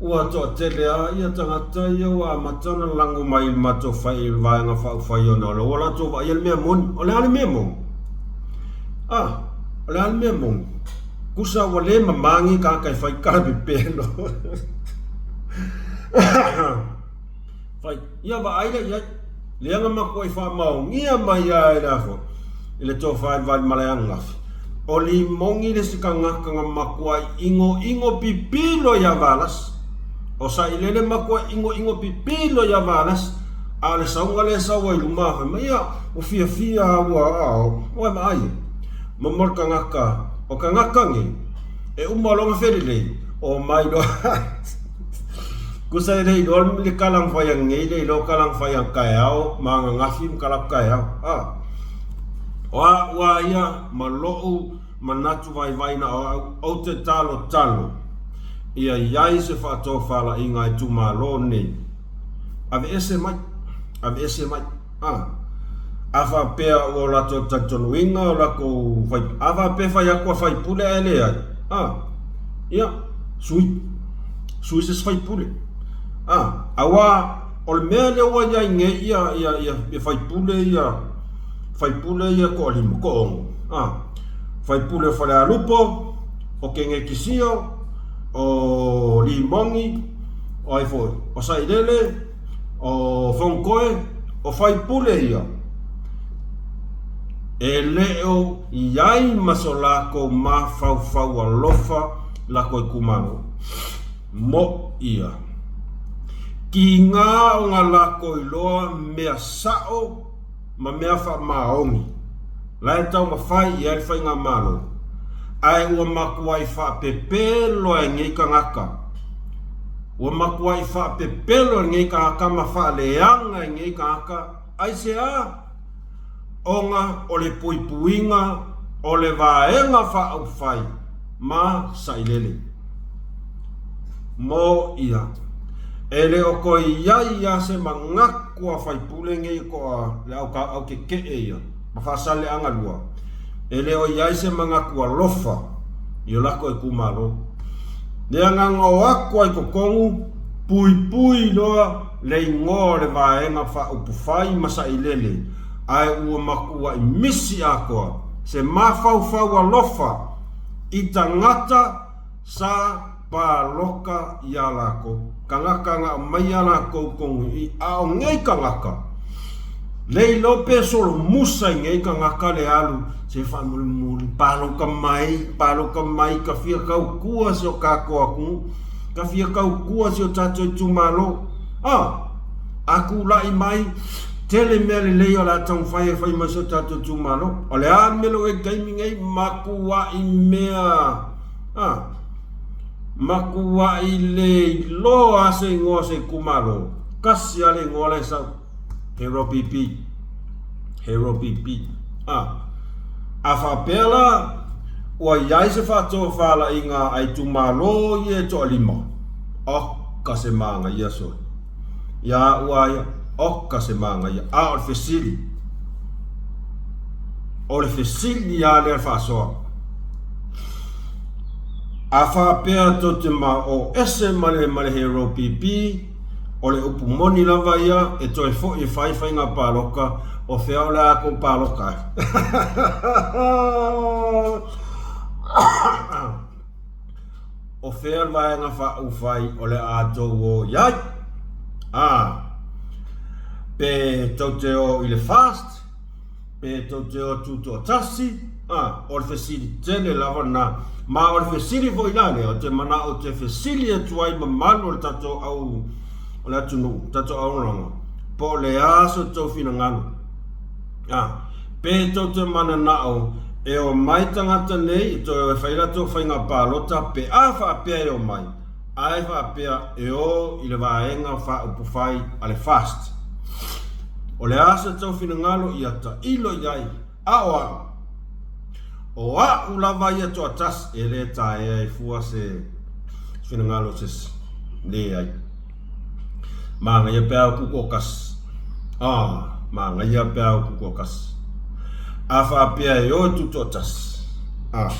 ua toatele lava ia tagata ia ua amata ona lago mai i le matou fai, vaega faaupufai ona o lea ua latou vaaia le mea moni. O le a le mea moni? A, o le a le mea moni? Tusa ua le mamagi tagata e fai tala pepelo. Fai, ia vaai la i ai. Lea na matuai faamaonia mai lava e le a foi, e le tofa i le valimalae ananafi, o Limogi le isi tagata na matuai inoino pipilo ia Valasi. O Sailele matuai inoino pipilo ia Valasi, a o le sauga lea e sau ai i luma, fai mai, ia, ua fiafia lava ua, ua vaai e. Momo le tagata, o tagata nei, e uma loa ona felelei, omai loa. Tusa e le iloa le tala na fai ananei, le iloa tala na fai anataeao ma ananafi ma talaatu taeao. A, o au lava ia ma lo'u manatu vaivai na o au, ou te talotalo ia i ai se faatofalaiga a itumalo nei. Aveese mai, aveese mai. A, a faapea ua o latou talitonuina o latou fai, a faapea e fai atu a faipule ae leai, a, ia, sui, sui se isi faipule. A, aua o le mea lea ua i ai nei ia, ia, ia, ia faipule ia, faipule ia toalima, toaono, a, faipule o Falealupo, o Kenekisio, o Limogi, o ai foi, o Sailele, O Fonotoe, o faipule ia, e le o i ai ma so lakou mafaufau alofa i lakou itumalo. Moʻi ia. Kīnā o ngā lakou iloa mea saʻo ma mea faamaoni la e taumafai i ai le faigamalo, ae ua matuai faapepelo e nei tagata. Ua matuai faapepelo e nei tagata ma faaleaga e nei tagata, aisea? Ona o le puipuiga o le vaega faaupufai ma sailele. Mo ia, e le o toe i ai lava se manatu a faipule nei toa le au aukekee ia ma Faasaleleaga 2, e le o i ai se manatu alofa i o latou itumalo. Le agaga o atu ai totonu, puipui loa le igoa o le vaega faaupufai ma sailele, ae ua matuai misi atoa se mafaufau alofa i tagata sa paloka iā lākou, tagata na aumai iā lākou tonu i i, a o nei tagata, le iloa pe solomusa i nei tagata le alu se faamolemole, paloka mai, paloka mai, ka fia tautua si o tatou atunuu, ka fia tautua si o tatou itumalo. A, a tulai mai, tele mea lelei o le a taumafai e fai mai si o tatou itumalo. O le a le mea lea ua i ai i le taimi nei, matuai mea A, matuai le iloa a se igoa o se itumalo, tasi a le igoa la e sau, Hero PP, Hero PP. A, a faapea la ua i ai se faatofalaiga a itumalo ia e toalima, oka se manaia sole. Ia au a ia, oka se manaia. A o le fesili, o le fesili a lea faasoa. A faapea tou te ma o ese ma le ma le Hero PP, o le upu moni lava ia e toe foi e fai faiga paloka, o fea o le a tou paloka ai? O fea le vaega faaufai o le a tou o i ai? A. Pe tou te o i le FAST, pe tou te o tutoatasi, a, o le fesili tele lava lena. Ma o le fesili foi la lea, ou te manao ou te fesili atu ai mamalu o le tatou au o le atunuu, tatou auaunaga, po o le a so outou finagalo. A, pe tou te mananao e omai tagata nei e toe o e fai latou faiga palota pe a faapea e omai, ae faapea e o i le Vaega Faaupufai a le FAST. O le a se tou finagalo ia tailo i ai, a o au? O a'u lava ia toatasi e le taea ai fua se finagalo o se isi. Leai. Manaia pe a o tutoatasi. Ah, manaia pe a o tutoatasi. A faapea e o e tutoatasi. Ah.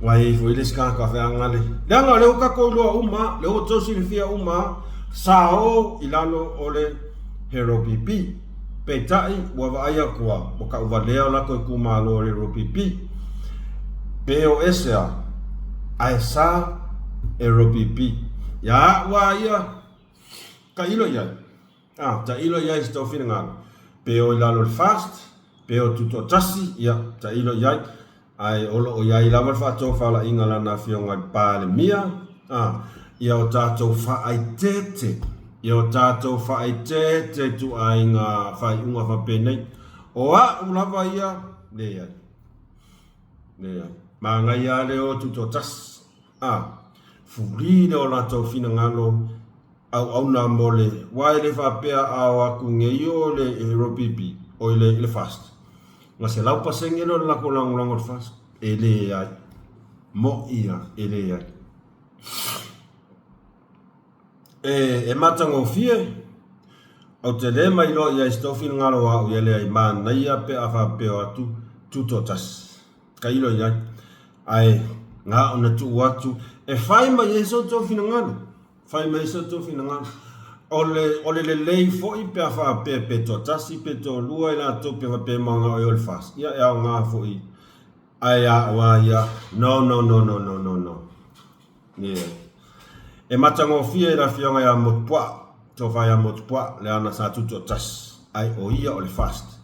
Ua i ai foi le isi tagata feaga le. Leaga o lea ua tatou iloa uma, lea ua outou silafia uma, sa o i lalo o le Hero PP. Peitai, ua vaai atu a, ua tauvalea o latou itumalo o le Hero PP. Pe o ese a, ae sa Hero PP. Ia a'u a ia, tailo i ai. A, tailo i ai se tou finagalo. Pe o i lalo o le FAST, pe o Tutoatasi, ia, tailo i ai. Ae o lo o i ai lava le faatofalaiga a Lana Afioga i le Palemia, a, ia o tatou faaeteete, ia o tatou faaeteete i ituaiga faaiuga faapenei. O a'u lava ia, leai, leai. Manaia lava le o Tutoatasi, a, fuli le o latou finagalo auauna mo le wa e le faapea a o atu nei o le RPP o i le FAST na 100% lea o le latou lagolago i le FAST e leai moʻi a e leai e e matagofie ou te le mailoa i ai se tou finagalo o a'u ia leai manaia pe a faapea o atu tutoatasi tailo i ai ae na ona tuu atu e fai mai ai so outou finagalo Fai mai so outou finagalo. O le, o le lelei foi pe a faapea pe toatasi pe toalua i latou pe faapea e manao e o le FAST, ia e aoga foi ae a o a ia, no, no, no, no, no, no, no. Yeah. E matagofie i le afioga ia Motupuaa, tofa ia Motupuaa, leaga sa tutoatasi, ae o ia o le FAST.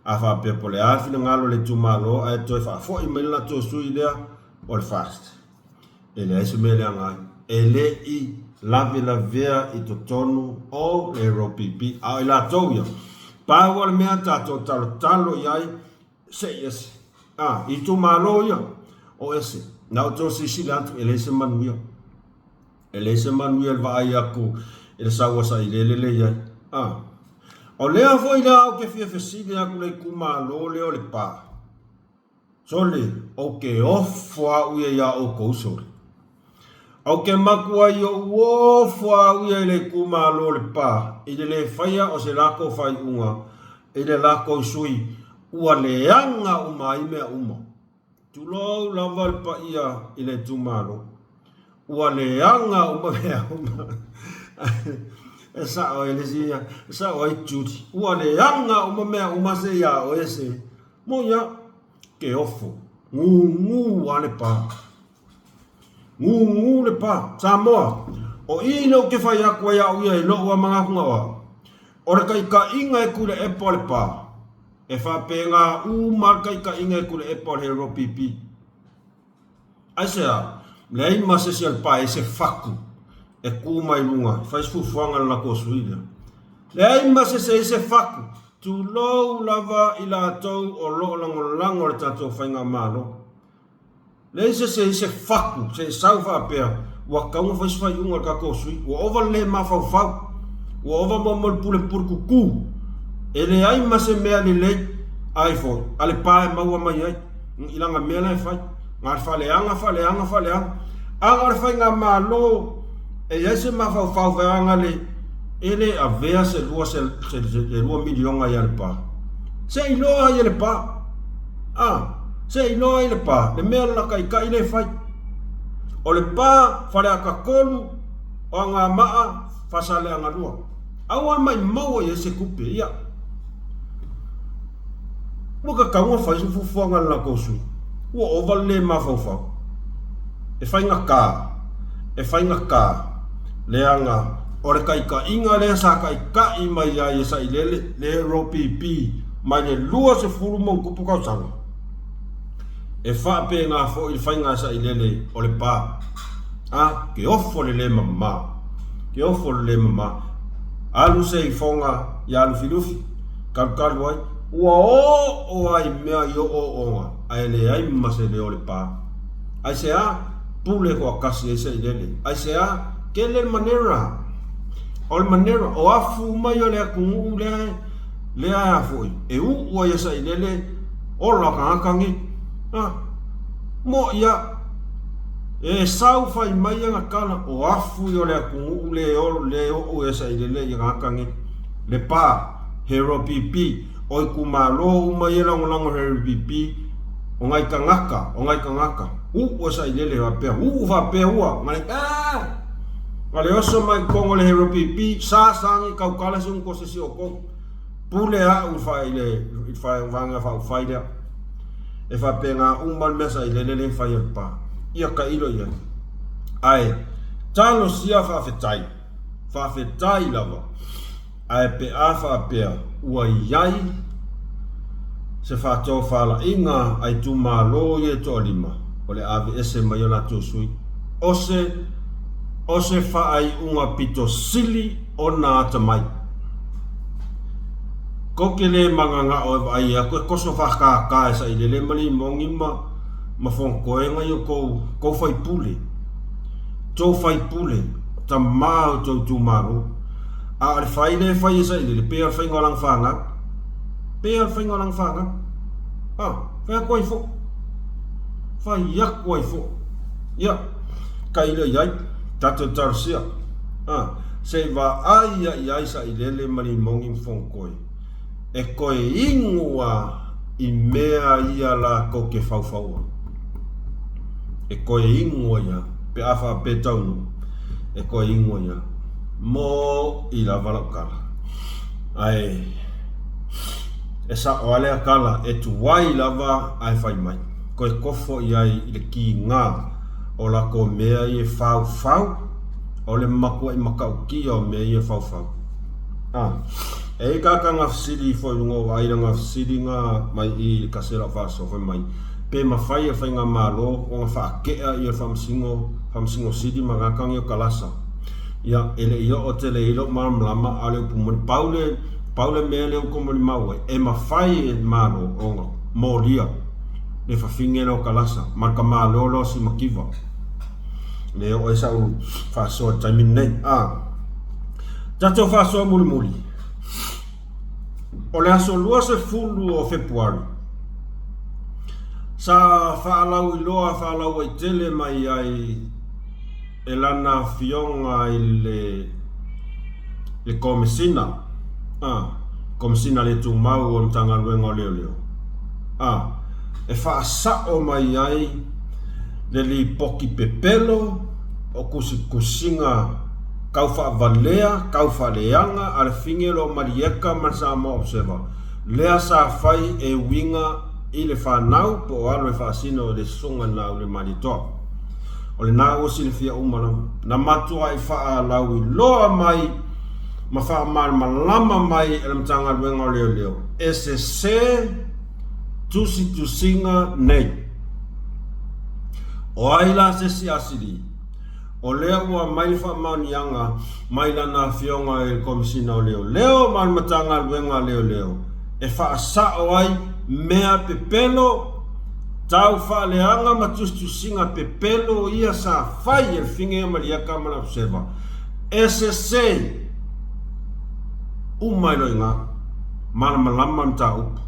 A faapea po o le a le finagalo o le itumalo ae toe faafoi mai le latou sui lea o le FAST. E leai se mea leaga ai. E le i lavelavea i totonu o le ROPP, a o i latou ia, pau lava le mea tatou talotalo i ai, se i ese. A, i itumalo ia, o ese. Na outou silasila atu, e leai se manuia. E leai se manuia i le vaai atu i le sau a sailele lea e i ai. A, o lea foi la ou te fia fesili atu i le itumalo lea o Lepa. Sole, ou te ofo au ia iā ʻoukou, sole. Ou te makuai oʻu ofo au ia i le itumalo o Lepa i le lē faia o se lākou faaiuga i le lākou sui ua leaga uma ai mea uma. Tulou lava le paia i le itumalo. Ua leaga uma mea uma. E sao ai le isi, e sao ai Judy. Ua leaga uma mea uma se iā ʻoe se. Moi a, ke ofo, gūgū a le pā. Gūgū le pā. Samoa, o i lea ou te fai atu ai a'u ia i lo'u a manatu na o a'u. O le taitaiga e Tuilaepa o le pā, e faapena uma le taitaiga e Tuilaepa o le RPP. Aisea? Leai ma se isi o le pae se fatu e tu mai luga e fai se fuafuaga a le latou sui lea. Leai ma se isi se fatu, tulou lava i latou o lo o lagolago le tatou faigamalo. Leai se isi se fatu se i sau faapea ua tatau ona fai se faaiuga a le tatou sui, ua ova le le mafaufau, ua ova mo mo le pulepule tutu. E leai ma se mea lelei ai foi a le pa e maua mai ai. I lana mea la e fai. Na o le faaleaga, faaleaga, faaleaga. A na o le faigamalo e i ai se mafaufau vaeaga le e le avea se 2 miliona ia Lepa. Se i iloa ai e Lepa. A, se i iloa ai Lepa le mea la taitai lea e fai. O Lepa, Faleata 3, o Anoamaa, Faasaleleaga 2. Aua le maimau ai se tupe, ia. Ua tatau ona fai se fuafuaga a le latou sui. Ua ova le le mafaufau. E faigata, e faigata, leaga O le taitaiga lea sa taitai mai ai e Sailele le LPP mai le 20 ma ono tupu tausaga. E faapena foi le faiga a Sailele o le pa. A, ke ofo le le mama. Ke ofo le le mama. Alu se ifoga ia Lufilufi, kalukalu ai, ua oo ai mea i ooooga ae leai ma se leo o le pa. Aisea? Pule toatasi ai Sailele. Aisea? Tele le manera. O le manera, o afu mai o le atunuu lea lea a foi, e uu ai e Sailele ola o tagata nei. A, mo ia, e sau fai mai ana tala, o afu ia o le atunuu le le oo e Sailele i tagata nei. Le pa, he ropipi, o itumalo uma ia e lagolago i le LPP, o nai tagata, o nai tagata, uu e sailele faapea, uu faapea ua, nai aa! Na le oso mai totonu o le LPP, sa sa ni tautala se unu se si o tou. Pule au i le vaega faaupufai lea. E faapena uma le mea sailele lea e fai e le pa. Ia tailo i ai. Ae talosia faafetai, faafetai lava. Ae pe a faapea ua i ai se faatofalaiga a itumalo ia e toalima, o le aveese mai o latou sui, o se, o se faaiuga pito sili ona atamai. Kou te le mananao e vaai atu e toso faakākā e sailele ma limogi ma, ma fonotoega i o tou, tou faipule. Tou faipule, tama o tou itumalo. A o le fai lea e fai e Sailele, pei o le faiga o lana fanau. Pei o le faiga o lana fanau. A, fai atu ai foi. Fai atu ai foi. Ia, tailo i ai, tatou talosia. A, se i vaai ia i ai Sailele ma Limogi ma Fonotoe. E toe inu a i mea ia latou te faufaua. E toe inu ai a, pe a faapea taunuu, e toe inu ai a. Moʻi lava lau tala. Ae e sao a lea tala, e tuai lava ae fai mai. Toe tofo i ai i le kiga o latou mea ia e faufau, o le matuai matautia o mea ia e faufau. A, e i ai tagata na fesili ifo i luga o vaai lana fesiliga mai i le tasi o lau faasoa fai mai, pe mafai e le faigamalo ona faatea ia le faamasino, faamasino sili ma tagata nei o Kalasa. Ia, e le i oo tele i ai lou malamalama, a o le upu moni, pau le, pau le mea lea ua tou molimau ai, e mafai e le Malo ona molia le fafine lea o Kalasa ma le tamaloa lea o Simakiva. Le oo ai sau faasoa i le taimi lenei. A, tatou faasoa mulimuli. O le aso 20 o Fepuari, sa faalauiloa faalauaitele mai ai e lana afioga i le le Komesina, a, Komesina le Tumau o le Matagaluega o Leoleo, a, e faasao mai ai le lipoti pepelo o tusitusiga tau faavalea, tau faaleaga a le Figelo Malieka ma le Samoa Observer, lea sa fai e uiga i le fanau po o alo e faasino i le Susuga i le Malietoa. O lena ua silafia uma lava. Na matuai faalauiloa mai ma faamalamalama mai e le Matagaluega o Leoleo e sese tusitusiga nei. O ai la se isi asili? O lea ua aumai le faamaoniaga mai lana afioga i le Komesina o Leoleo ma le Matagaluega a Leoleo e faasao ai mea pepelo, tau faaleaga ma tusitusiga pepelo ia sa fai e le Fige Malieka ma le Observer e sese uma ai loa i ina. Malamalama le mataupu.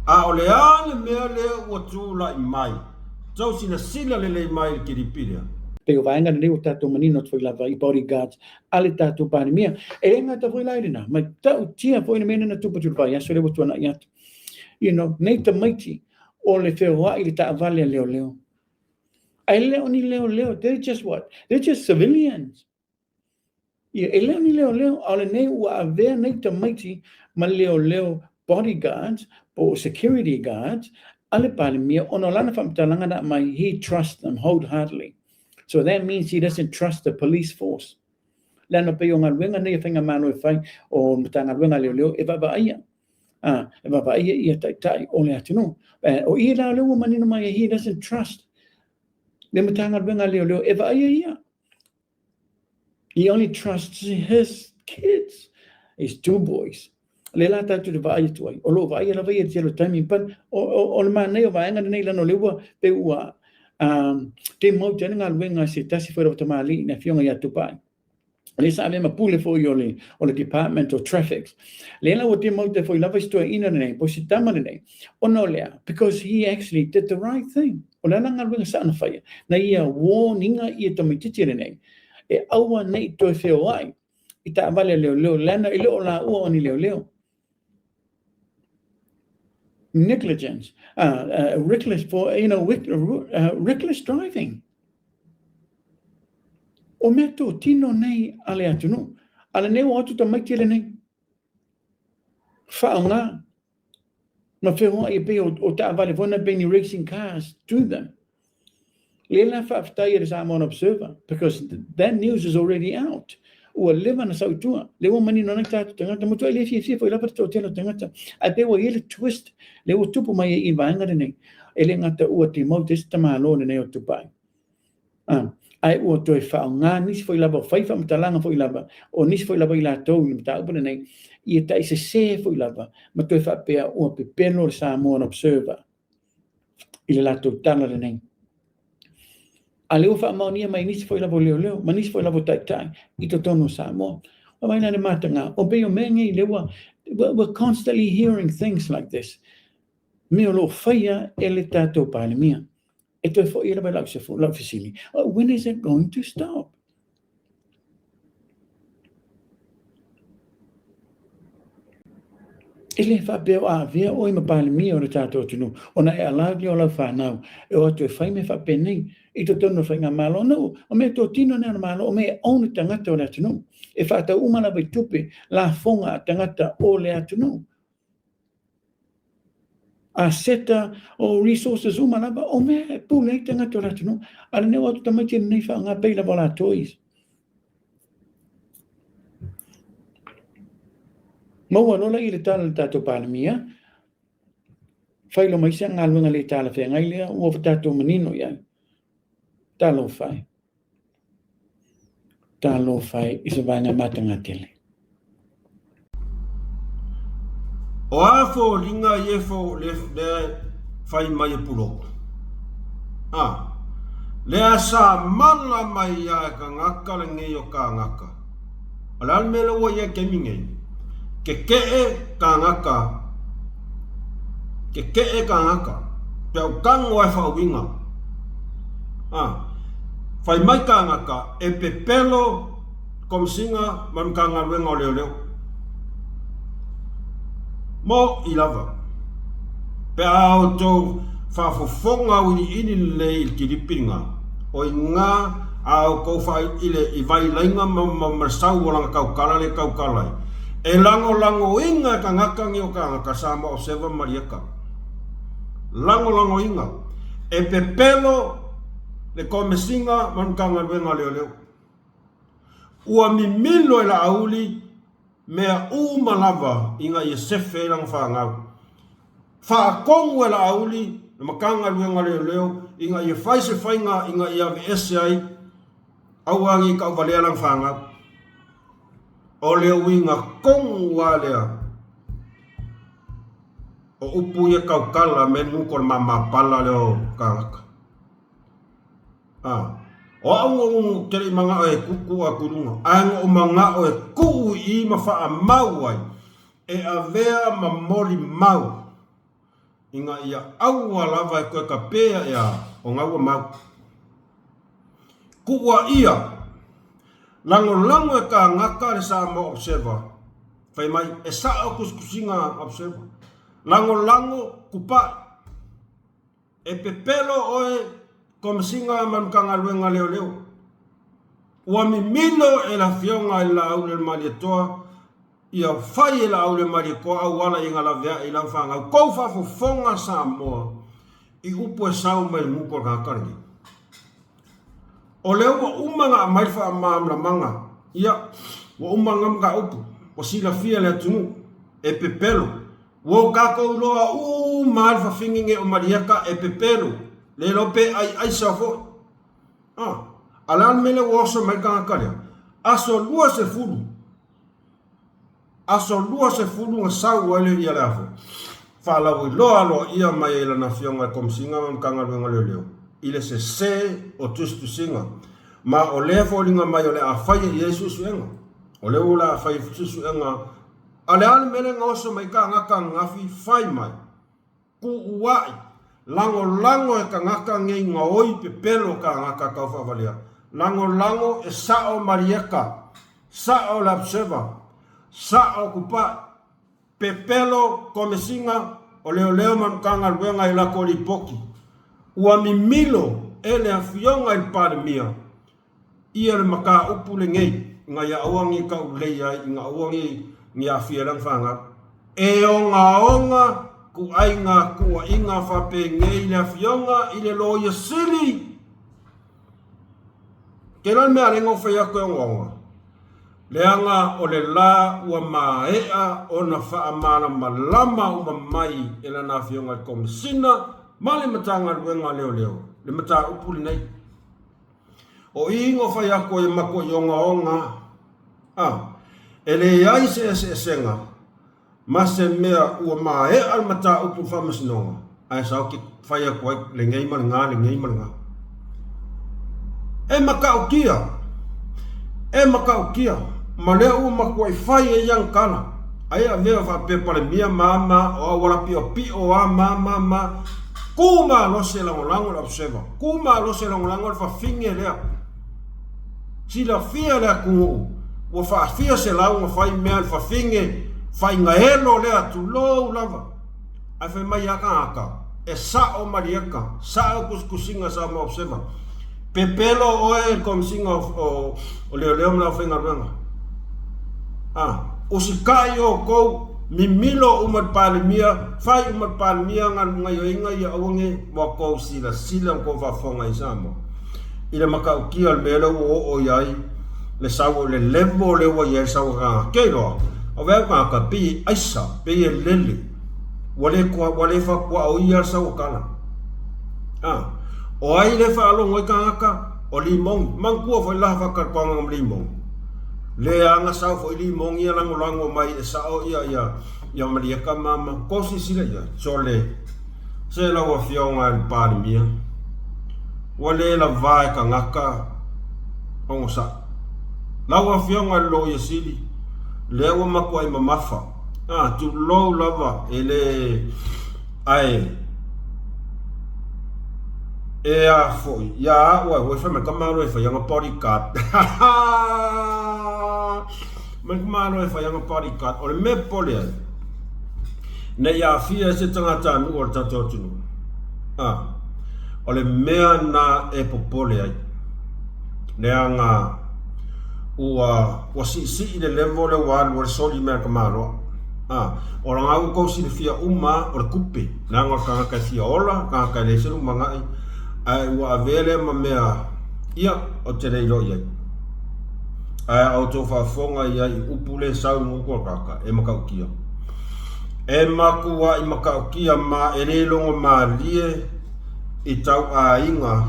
A o le a le mea lea ua tulai mai? Tou silasila lelei mai i le kilipi lea.
Pei o vaega lenei ua tatou manino atu foi lava i bodyguards a le tatou Palemia. E le gata foi la i lena, ma ta'utia foi le mea lea na tupu atu i le vaiaso lea ua tuanai atu. You know, nei tamaiti o le feoai i le taavale a leoleo. Ae le o ni leoleo, they're just what? They're just civilians. Ia, e le o ni leoleo, a o lenei ua avea nei tamaiti ma leoleo bodyguards po o security guards a le Palemia ona o lana faamatalaga na aumai, he trusts them wholeheartedly. So that means he doesn't trust the police force. Leaga pei o galuega nei a Faigamalo e fai o Matagaluega a Leoleo e vaavaaia. E vaavaaia ia taitai o le atunuu. O i la lea ua manino mai he doesn't trust le Matagaluega a Leoleo e vaaia ia. He only trusts his kids, his two boys. Le la tatou te vaai atu ai. O lo o vaaia lava ia i le tele o taimi, but o le manaia o vaega lenei leaga o lea ua pei ua demote ai le galuega a se tasi foi o tamalii le afioga ia Tupai. Lea sa avea ma pule foi o le Department of Traffic. Lea la ua demote foi lava si toeaina lenei, po o si tama lenei, ona o le a? Because he actually did the right thing. O le a la galuega sa ona faia? Na ia warn ina ia tamaitiiti lenei, e aua ne i toe feoai i taavale a leoleo, leaga e le o laua o ni leoleo. Negligence, reckless for, you know, reckless driving. O mea tōtino nei a le atunuu. A lenei ua o atu tamaiti lenei, whaonga, ma feoai e pei o taavale foi na pei ni racing cars to them. Le la faafetai e le Samoan Observer, because that news is already out. Ua leva na sau i tua. Le ua manino nei tātou tagata, matua e le fiafia foi lava te toatele o tagata. Ae pei ua i ai le twist, le ua tupu mai ai i vaega lenei. E le gata ua demote ai se tamālo lenei o Tupai. Ae ua toe faaaoga nisi foi lava o fai faamatalaga foi lava, o nisi foi lava i latou i le mataupu lenei, ia taisesē foi lava ma toe faapea ua pepelo le Samoan Observer i le latou tala lenei. A lea ua faamaonia mai nisi foi lava o leoleo ma nisi foi lava o taitai i totonu o Samoa. Ua mai la le mataga, o pei o mea nei lea ua, we're constantly hearing things like this. Mea o lo o faia e le tatou Palemia. E toe foi lava lau fesili, when is it going to stop? E le faapea o avea oe ma Palemia o le tatou atunuu, ona e allow lea o lau whanau, e o atu e fai mea faapenei i totonu o le faigamalo. No, o mea totino nei o le malo, o mea e own tagata o le atunuu. E whaatau uma lava i tupe, lafoga a tagata o le atunuu. Aseta o resources uma lava, o mea e pule ai tagata o le atunuu. A lenei o atu tamaiti lenei whaonga pei lava o la toys. Maua loa i le tala le tatou Palemia, failo mai se galuega le talafeagai lea ua tatou manino i ai. Talofa e. Talofa e i se vaega matagatele.
O a foliga ia fo le le fai mai e puloku. A, lea sa mala mai ia e kangaka lenei o kangaka. O le a le mea lea ua i ai i le taimi nei? Kekeʻe kānaka, kekeʻe kānaka, pe au tago ai faauiga. A, fai mai kānaka e pepelo Komesina ma le Matagaluega o Leoleo. Moʻi lava, pe a outou faafofoga auiliili lelei i le kilipi lena, o i ina a outou faailiili i vailaiga ma le sau o lana tautala lea e tautala ai, e lagolagoina e tagata nei o tagata Samoa Observer ma Malieta. Lagolagoina. E pepelo le Komesina ma le Matagaluega o Leoleo. Ua mimilo e Laauli mea uma lava ina ia sefe ai lana fanau. Faatonu e Laauli le Matagaluega o Leoleo ina ia fai se faiga ina ia aveese ai aua ne i tauvalea lana fanau. O le uiga tonu lava lea o upu ia tautala me nuku o le mamapala lea o tagata. A, o au ou te le i manao e kuku aku i luga, ae na ou manao e tuu i i ma faamau ai, e avea ma molimau, ina ia aua lava e toe kapea ea o na ua mau. Kuua ia, lagolago e kānaka le Samoa Observer, fai mai, e sao tusitusiga Observer, lagolago kupaʻi. E pepelo oe Komesina ma le Matagaluega Leoleo. Ua mimilo e le Afioga i le Laauli o le Malietoa ia fai e Laauli o le Malietoa auala i galaveaʻe i lau fanau tou faafofoga Samoa i upu e sau mai le gutu o le tagata lenei. O lea ua uma ona aumai le faamalamalamaga. Ia, ua uma lena mataupu, ua silafia e le atunuu, e pepelo. Ua o tatou iloa uma lava le fafine nei o Malieka e pepelo, le iloa pe ai aisa foi. A, a le a le mea lea ua oso mai ai le tagata lea? Aso 20, aso 20 na sau ai le ia le a foi, faalauiloa aloaia mai ai e lana Afioga i le Komesina ma le Matagaluega o Leoleo i le sese o tusitusiga ma o lea foliga mai o le a faia i ai suesuega. O lea o le a fai suesuega a le a le mea lea na oso mai ai tagata ananafi fai mai Tuuai, lagolago e tagata nei gaoi pepelo tagata taufaavalea, lagolago e sao Malieka, sao le Observer, sao Tupai, pepelo Komesina o Leoleo ma Matagaluega i latou lipoti. Ua mimilo e le Afioga i le Palemia ia le mataupu lenei ina ia aua ne i taulelei ai, ina aua ne i aafia ai lana fanau. E ogaoga ituaiga tuuaiga faapenei le Afioga i le Loia Sili. Ke la le mea a lea na ou fai atu e ogaoga? Leaga o le la ua maea ona faamalamalama uma mai e lana Afioga i le Komesina ma le Matagaluega a Leoleo le mataupu lenei. O i na fai atu ai e matuai ogaoga a, e leai se eseesega ma se mea ua maea le mataupu i le faamasinoga, ae sa te fai atu ai lenei ma lena, lenei ma lena. E matautia, e matautia, ma lea ua matuai fai ai ana tala, ai avea faapea Palemia ma ma o auala piopio a ma ma ma, Ku malosi e lagolago le Observer. Ku malosi e lagolago le fafine lea. Silafia e le atunuu ua faafia selau na fai mea le fafine faigaelo lea tulou lava. Ae fai mai a tagata e sao malieka, sao tusitusiga sa ma Observer. Pepelo oe le Komesina o Leoleo ma le aufaigaluega. A, usitai outou, mimilo uma le Palemia, fai uma le Palemia gaioiga ia aua ne ua tou silasila ma tou faafofoga i Samoa i le matautia o le mea lea ua oo i ai le sau o le level lea ua i ai le sau a tagata. Ke iloa, o vea tagata pei e aisa, pei e lele, ua le ua le fatuaoia le sau o tala. A, o ai le faalogo ai tagata? O Limogi. Manatua foi la faatatuaga ma Limogi. Leaga sau foi Limogi ia lagolago mai e sao ia ia ia Malieka ma ma ko silasila ia. Sole, se lau afioga i le Palemia, ua le lava e tagata onosai. Lau afioga i le Loia Sili, lea ua matuai mamafa. Ah, tulou lava e le ae E a foi, ia a'u ai foi fai mai ka malo e fai anga bodyguard. Mai ka malo e fai anga bodyguard. O le mea popole ai, ne i aafia ai se tagatanuu o le tatou atunuu. A, o le mea na e popole ai, leaga ua, ua siisii le level lea ua alu ai le soli mai a le tamaloa. A, o lena ua tou silafia uma o le tupe. Leaga o le tagata e fia ola, tagata e leai se lumanai, ae ua avea lea ma mea, ia, ou te le iloa i ai. Ae a outou faafofoga i ai i upu le sau i gutu o le tagata, e matautia. E matuai matautia ma e le logo malie i tau aiga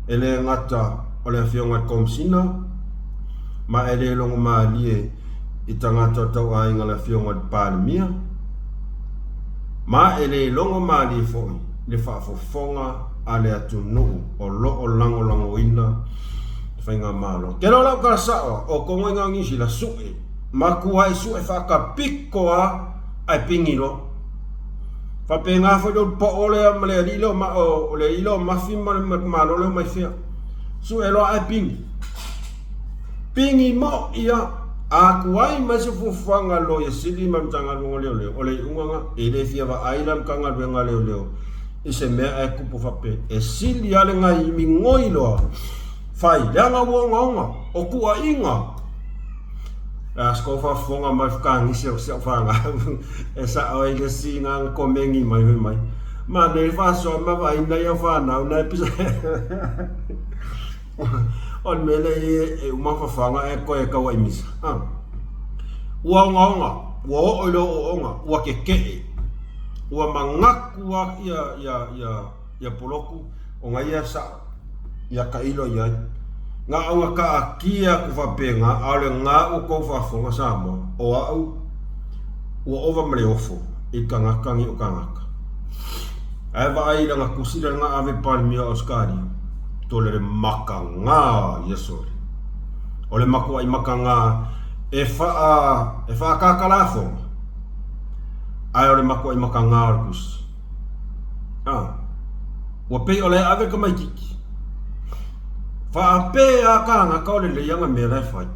e le gata o le Afioga i le Komesina, ma e le logo malie i tagata o tau aiga le Afioga i le Palemia, ma e le logo malie foi le faafofoga a le atunuu o lo o lagolagoina le faigamalo. Ke loa lau tala sao a, o kongo i ngā Niu Sila sue, matua e sue whaakapiko a, ae pingi loa. Faapena foi le poo lea ma le alii lea o le alii lea o Mafi ma le malo lea o Maifea. Sue loa ae pingi. Pigi mo ia atu ai mai se fuafuaga a le Loia Sili ma le Matagaluega o Leoleo, o le iuga lena, e le fia vaai la le Matagaluega o Leoleo i se mea ae tupu faapea, e sili lava le gaimi goi loa fai, leaga ua ogaoga, o tuuaiga. A se kou faafofoga mai fukagisi o si au fanau e sao ai le isi na komeni mai fai mai, ma nei faasoa ma vaai nai au fanau na e pisa. O le mea lea e uma fafaga ae koe e tau ai misa. Ua ogaoga, ua oo i le ooooga, ua kekeʻe, ua manatu a ia ia ia ia poloku ona ia sao ia tailo i ai. Na ona taatia atu faapena, a o lena ua tou faafofoga Samoa, o au ua ova ma le ofo i le tagata nei o tagata. Ae vaai i lana tusi lea na ave i le Palemia o Ausetalia, tole le mataga ia sole. O le matuai mataga e faa, e faatatalāfoga, ae o le matuai mataga o le tusi. A, ua pei o la e ave le tamaititi. Faapea a kānaka o lelei ana mea la e fai.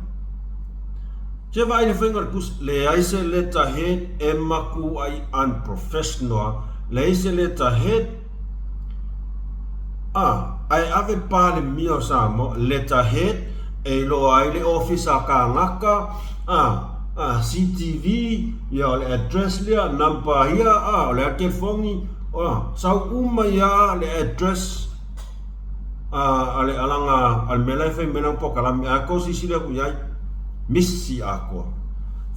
Se vaai le faiga o le tusi, leai se letterhead e matuai unprofessional a, leai se letterhead a, ae ave le Palemia o Samoa letterhead e iloa ai le ofisa a kānaka a, a, CTV, ia o le address lea, number ia, a, o le a le telefoni, a, sau uma ia le address a le alaga a le mea la e fai mai lana polokalame, a tou silasila atu i ai, misi atoa.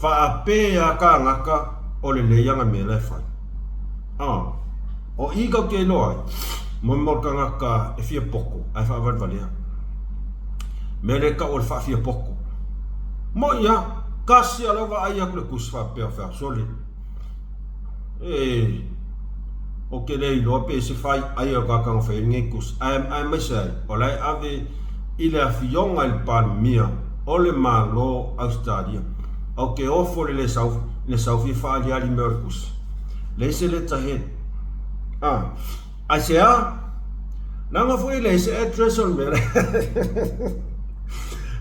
Faapea kānaka o lelei ana mea la e fai. A, o i tou te iloa ai, mo le tagata e fia poto ae faavalevalea. Mea lea e tau o le faafia poto. Moi a, tasi a lau vaai atu le tusi faapea o feasole. E, ou te le iloa pe se fai ai o ka kanga fai lenei tusi. Ae, aemaise ai, o la e ave i le afioga i le Palemia o le Malo Ausetalia. Ou te ofo le le sau, le sau fia faaliali mea o le tusi. Leai se letterhead. A, aisea? Leaga foi e leai se address o le mea lea.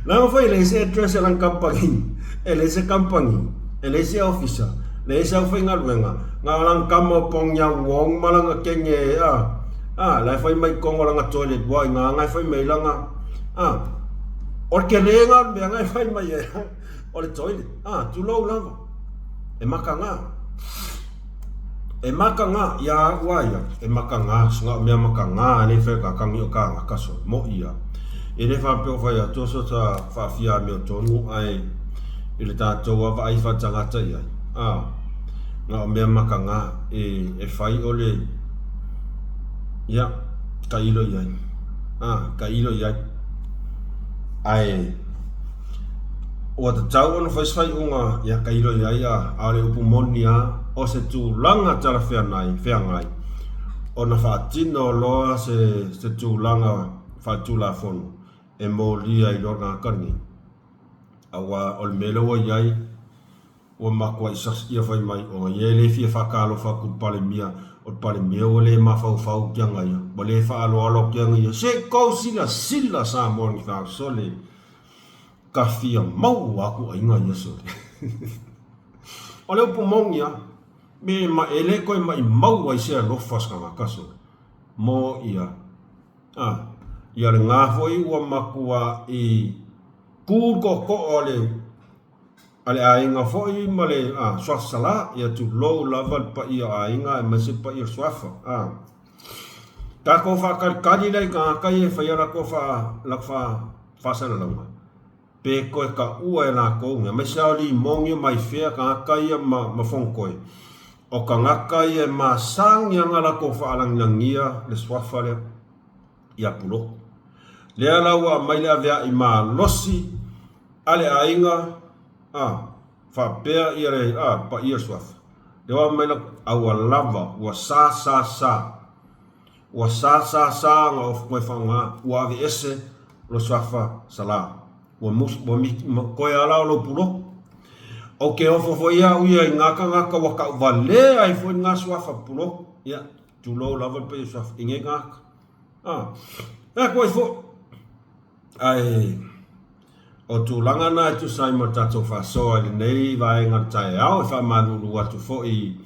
Leaga foi e leai se address a lana kamupani. E leai se kamupani, e leai se ofisa, leai se aufaigaluega. Na o lana tama o Pong Yang Wong ma lana kene, a, a, la e fai mai totonu o lana toilet ua i ina na e fai mai lana, a, o le tele lena o le mea na e fai mai ai, o le toilet, a, tulou lava. E makaga. E makaga ia au a ia, e makaga, sina o mea makaga e le fai ka kagi o kānaka so, mo ia. E le faapea o fai atu so ta faafia mea tonu ae i le tātou a vaai whaatangata i ai. A, nga o mea makaga e, e fai o le, ia, ka ilo i ai. A, ka ilo i ai. Ae, Ua tatau ona fai se faaiuga ia tailo i ai a ʻaʻole upu moni a o se tulaga talafeagai feagai ona faatino loa se se tulaga faaletulafono e molia ai loa le tagata lenei. Aua o le mea lea ua i ai, Ua matuai sasi ia fai mai ona ia e le fia faatalofa atu i le Palemia, o le Palemia ua le mafaufau ki aga ia, ua le faaaloalo ki aga ia. Se i tou silasila Samoa ni faasole, ka fia maua aku aiga ia sole. O le upu moni a, me ma e le koe maimau ai se alofa se tagata sole, mo ia, a, ia le ga foi ua matuai ku le tootoo a le A le aiga foi ma le suafa Salā, ia tulou lava le paia o aiga aemaise le paia o le suafa. A tatou faatalitali la i tagata ia e faia latou faasalalauga, pe toe taua e latou nei, aemaise lava o limoni o maifea, tagata ia ma fonotoe, o tagata ia e masani lava ona latou faalagilagia le suafa lea ia Puloku. Lea la ua aumai le aveai malosi a le aiga, a, faapea ia le, a, paia suafa. Lea ua aumai la, a ua lava, ua sa sa sa. Ua sa sa sa ona ofu koe faaaoga, ua aveese lo suafa Salā. Ua mus, ua mi, koe ala o lou puloku. Ou te ofo foi au ia i ngā tagata ua tauvalea ai foi ngā suafa puloku. Ia, tulou lava le paia suafa i ngei tagata. A, e koe foi. Ae, o tulaga na e tusa ai ma le tatou faasoa i lenei vaega o le taeao, e faamalulu atu foi i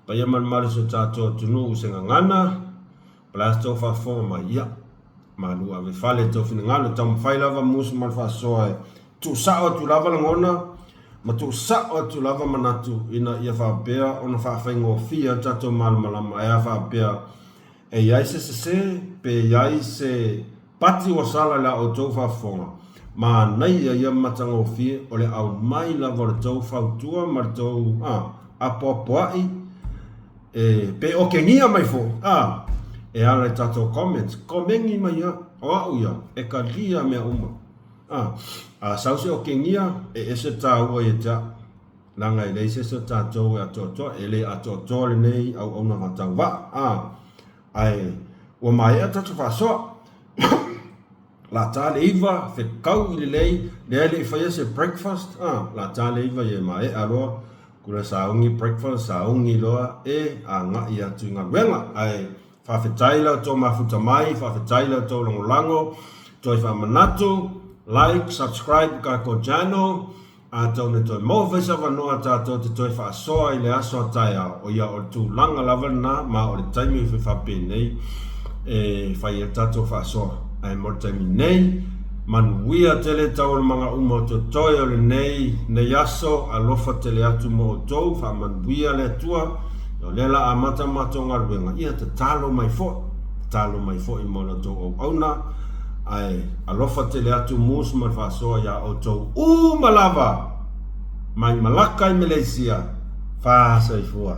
paia ma le mamalu o si o tatou atunuu i se gagana, o le a se tou faafofoga mai, ia, malu ave fale i tou finagalo, e taumafai lava musu ma le faasoa e tuusao atu lava lagona ma tuusao atu lava manatu ina ia faapea ona faafaigofie ai le tatou malamalama, ae a faapea e i ai se sese pe i ai se. Pati ua sala i la outou faafofoga, manaia ia matagofie o le aumai lava o le tou fautua ma le tou apoapoai e pe okegia mai foi a e ala i tatou comments, komeni mai ia, o au ia e kalia mea uma a, a sau se okegia e ese taua ia te au. Leaga e leai se isi o tatou e atoatoa, e le atoatoa lenei auauna faatauvaa, a, ae ua maea tatou faasoa. La ta le iva, fekau i lelei, lea e le i faia se breakfast, a, la ta le iva ia maea loa, kula sauni breakfast, sauni loa e agai atu i galuega. Ae faafetai la outou mafuta mai, faafetai la outou lagolago, toe faamanatu, like, subscribe i kakou channel, Atonu e toe maua foi se avanoa tatou te toe faasoa i le aso a taeao, o ia o le tulaga lava lena ma o le taimi foi faapenei e fai ai le tatou faasoa. Ae mo le taimi nei, manuia tele taualumaga uma o totoe o lenei nei aso, alofa tele atu mo outou, faamanuia le Atua, o lea la amata matou galuega, ia tatalo mai foi, tatalo mai foi mo la outou auauna, Ae alofa tele atu Moose ma le faasoa iā outou uma lava mai Malaka i Meleisia. Fā soifua.